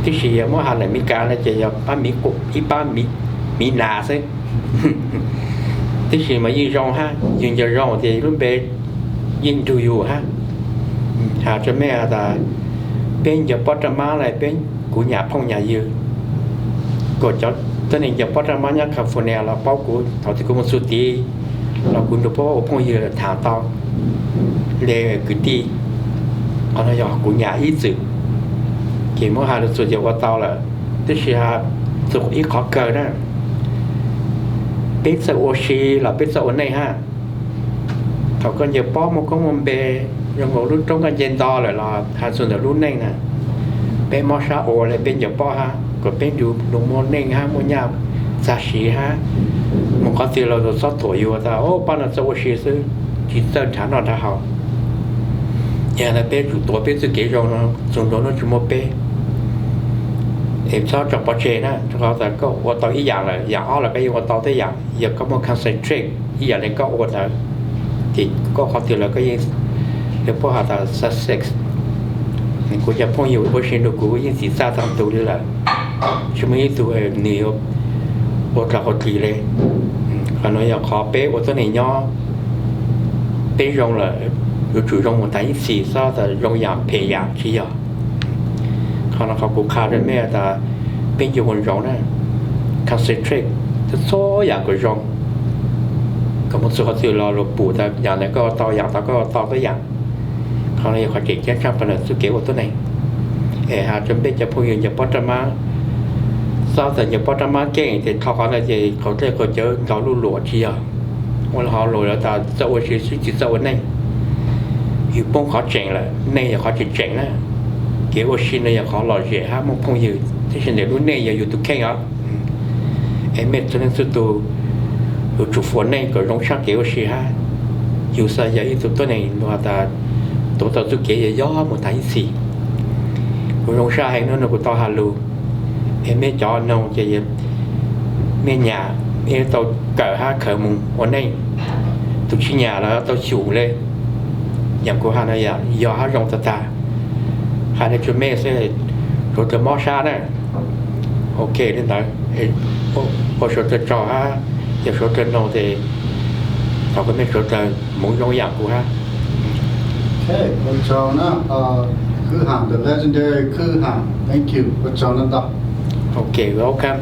Tib si yog muab has ntawm Meskas no ces yog paab miv qus, ib paab miv nas xwb. Tib si mas yeej zoo hab, yug ncaws zoo ces lub npe yeej nrug yug hab. Has rua mej has tas peb ncaws pob raj mab le peb, kuv nyam phooj nyam ywg, kom cov tuab neeg ncaws pob raj mab nyob California los paub kuv, thaum twg kuv mus txug tid los kuv nrug puab ua phooj ywg tham tau le kwv tij. Qhov no yog kuv nyam ib txwm, ces muab has lug txug ces ua tau lawm. Tab sis has txug ib qhov kawg na, peb txawj ua si los peb txawj ua neej hab. Thaum koj ncaws pob muaj koob muaj npe, zoo nkaus lub roob koj nce nto lawm los has txug ntawm lub neej na, peb mob sab ua le peb ncaws pob hab kom peb nrug lug muaj neej hab muaj nyaj txag siv hab. Mus qhov twg los txhob thuam yus tas o paab no txawj ua si xwb, tsis txawj nrhav noj nrhav haus. Yog le peb tsum tuav peb txuj kev zoo no txug ntua nub tsis muaj peb. Es txhob tso pov tseg na, rua qhov tas koj ua tau ib yam lawm, yam ob los koj yeej ua tau tib yam, yog koj muaj concentrate ib yam le koj ua ntawd. Ces koj qhov twg los koj yeej, lawv puab has tas success. Kuv cov phooj ywg ua si nrug kuv yeej txim txaj tag tus li lawm. Tsis muaj ib tug nws yuav ua dlaag ua dlig le. Qhov nuav yog qhov peb ua tuab neeg nyob, peb zoo lawm yuav tsum zoo mus tas ib txhis, xob tas zoo yaam phem yaam tsis yog. Qhov no qhov kuv qha rua mej tas peb yuav ua zoo na, concentrate txhua yaam kom zoo, kom moog txug qhov twg los lug pum tas yaam ntawd koj ua tau, yaam ntawd koj ua tau tuab yaam. Qhov no yog qhov tseem ceeb tshaj plaws ntawm txuj kev ua tuab neeg. Es has rua peb cov phooj ywg ncaws pob raj mab, xob tas ncaws pob raj mab keej ces dhau qhov ntawd ces qaug dlej qaug cawv nkaus luj luam tsis yog. Ua le hov lug lawv tas txawj ua si xwb tsis txawj ua neej. Yus poob qhov tseem lawm, neej yog qhov tseem tseem na. Kev ua si no yog qhov lom zem hab muaj phooj ywg, tab sis ntawm lub neej yog yus tug kheej os. Es mej txhua leej txhua tug yuav tsum fuas neej kom zoo tshaj kev ua si hab. Yus xav yog ib tug tuab neeg lug has tas tuav tau txuj kev yog yog mus tas ib txhis. Kuv zoo sab heev hnub no kuv tau has lug, es mej cov noog ces mej nyam, mej tau kawm hab khaws mus ua neej. Tus tsis nyam los tau xyum le. Yaam kuv has no yog hab zoo tag tag. Has le tsua mej xwb, suav dlawg mob sab na. Ok le ntawd, ua suav dlawg tsaug hab, yog suav dlawg noog tes thov kom mej suav dlawg moov zoo yaam kuv hab. Khwb Ham, the legendary Khwb Ham, thank you, ua tsaug ntau ntau. Ok, welcome.